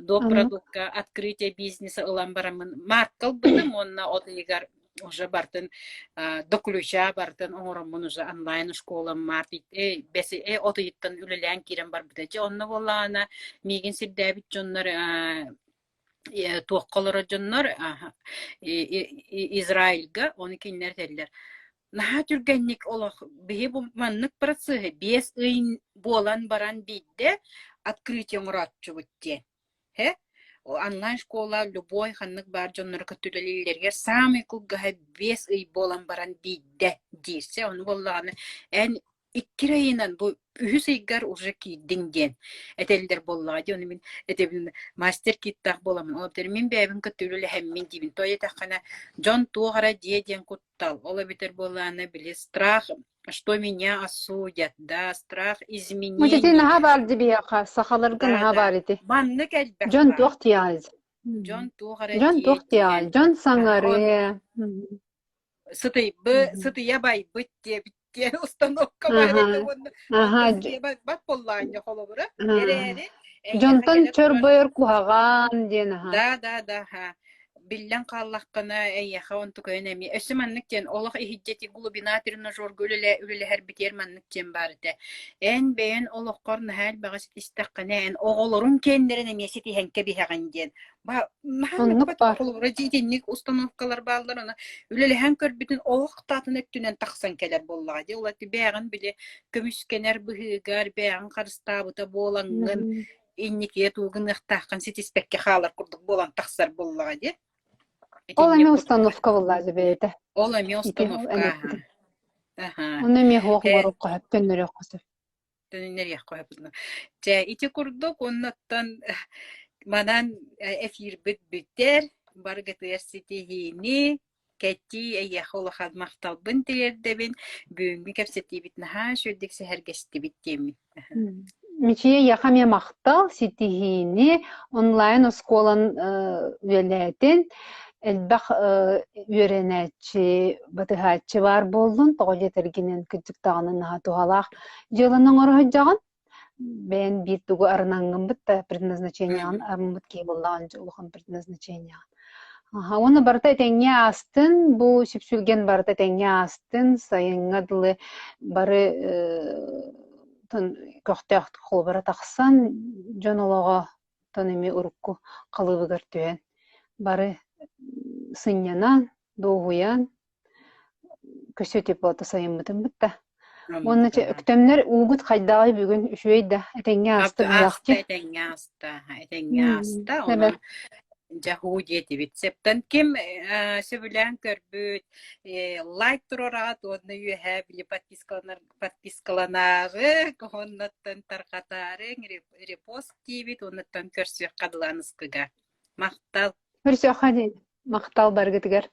до продукка открытие бизнеса ылан бараммын марка ылбытым уонна от ыйыгар уже бартын до ключа бартын оҥороммун уже онлайн школам март бэс от ыйыттан үлэлээн киирэн барбыта. Дьэ онно буоллаҕына миигин сирдээбит дьоннор туохха олорор дьоннор Израильга ону кинилэр этэллэр наһаа түргэнник олох биһи бу маннык процеһы 5 ый буолан баран биирдэ открытие оҥорооччубут диэн Һэ, онлайн-школа любой ханнык баар дьоннору кытта үлэлииллэригэр саамай кылгаһа 5 ый буолан баран биирдэ диир. Ону буоллаҕына эн Икки ыйынан бу үһүс ыйгар уже киирдиҥ диэн этэллэр буоллаҕа дии. Ону мин этэбин мастер киттаах буоламмын. Ол эбэтэр мин бэйэбин кытта үлэлэһэммин диибин. Тоҕо диэтэххинэ дьон туох эрэ диэ диэн куттал. Ол эбэтэр буоллаҕына били страх, что меня осудят, да, страх Ити изменений. наһаа баар дии биһиэхэ, сахаларга Да, наһаа да. баар ити. Маннык элбэх Дьон баар. туох диэҕэй? Дьон туох эрэ Дьон диэ туох диэн. диэҕэй? Дьон Он саҥарыа. сытыйбы, сытыйа байбыт диэбит диэн установка баар Аһа, этэ уонна аһа, онтон сытыйа байбат буоллаанньа холобура эрээри эйиэхэ Дьонтон кэлэ турар чорбойор куһаҕан диэн аһа. Да, да, да, ха. Биллэн хааллаххына, эйиэхэ онтукайын эмиэ. Өссө маннык диэн, олох иһирдьэ глубина тренажерга үлэлэ үлэлэһэрбитигэр маннык диэн баар этэ. Эн бэйэн олоххор наһаа элбэҕи ситистэххинэ, эн оҕолоруҥ киэннэрин эмиэ ситиһэн кэбиһэҕин диэн. Ба наһаа Оннук мөккүбэт баар. холобура дьиэ итинник установкалар бааллар, ону үлэлэһэн көрбүтүн олох таатын өттүнэн тахсан кэлэр буоллаҕа дии. Ол бэйэҕин били көмүскэнэр быһыыгар, бэйэҕин харыстаабыта буолаҥҥын инникигэ тугу гыныахтааххын ситиспэккэ хаалар курдук буолан тахсар буоллаҕа дии. Ол Итинник эмиэ курдук. установка буоллаҕа бэйэтэ. Ол эмиэ Ити ол установка эн аһа. эппитиҥ. Аһа. Ону эмиэ суох Э, оҥоруохха сөп, төннөрүөххэ сөп. төннөриэххэ сөп. Чэ, ити курдук оннуттан манан эфирбит бүтэр. Барыгытыгар ситиһиини, Кэтии, эйиэхэ улахан махталбын тириэрдэбин. Бүгүҥҥү кэпсэтиибит наһаа үчүгэйдик сэһэргэстибит диэммин. Мичийэ эйиэхэ эмиэ махтал, ситиһиини, онлайн оскуолан үлэлээтин, элбэх үөрэнээччи, батыһааччы баар буоллун, тоҕо диэтэргинэн кырдьык даҕаны наһаа туһалаах дьыаланы оҥоро сылдьаҕын. Бэйэн биир тугу арынаҥҥыммыт да предназначениеҕын арыммыт киһи буоллаҕын дьэ улахан предназначениеҕын. Аха, уонна барыта этэҥҥэ аастын, бу сүпсүлгэн барыта этэҥҥэ аастын, сайыҥҥа дылы бары көхтөөхтүк холобура тахсан, дьон олоҕо тон эмиэ урукку халыыбыгар түһэн, бары сынньанан, дуоһуйан, Көсүө теплота сайыммытын бытта. Уонна чэ өктөмнөр уугут хайдаҕый бүгүн үчүгэй да этэҥҥэ ааста Ааста быһаахчы. этэҥҥэ ааста, этэҥҥэ ааста. Онон дьэ һуу диэтибит. Септэн ким э, сөбүлээн көрбүт, э, лайк туруораҕыт уонна үөһээ били подпискаланар подпискаланаары, уоннаттан тарҕатаары репост диибит, уоннаттан көрсүөххэ дылы аныскыга. Махтал. Көрсүөххэ диэн. Махтал барыгытыгар.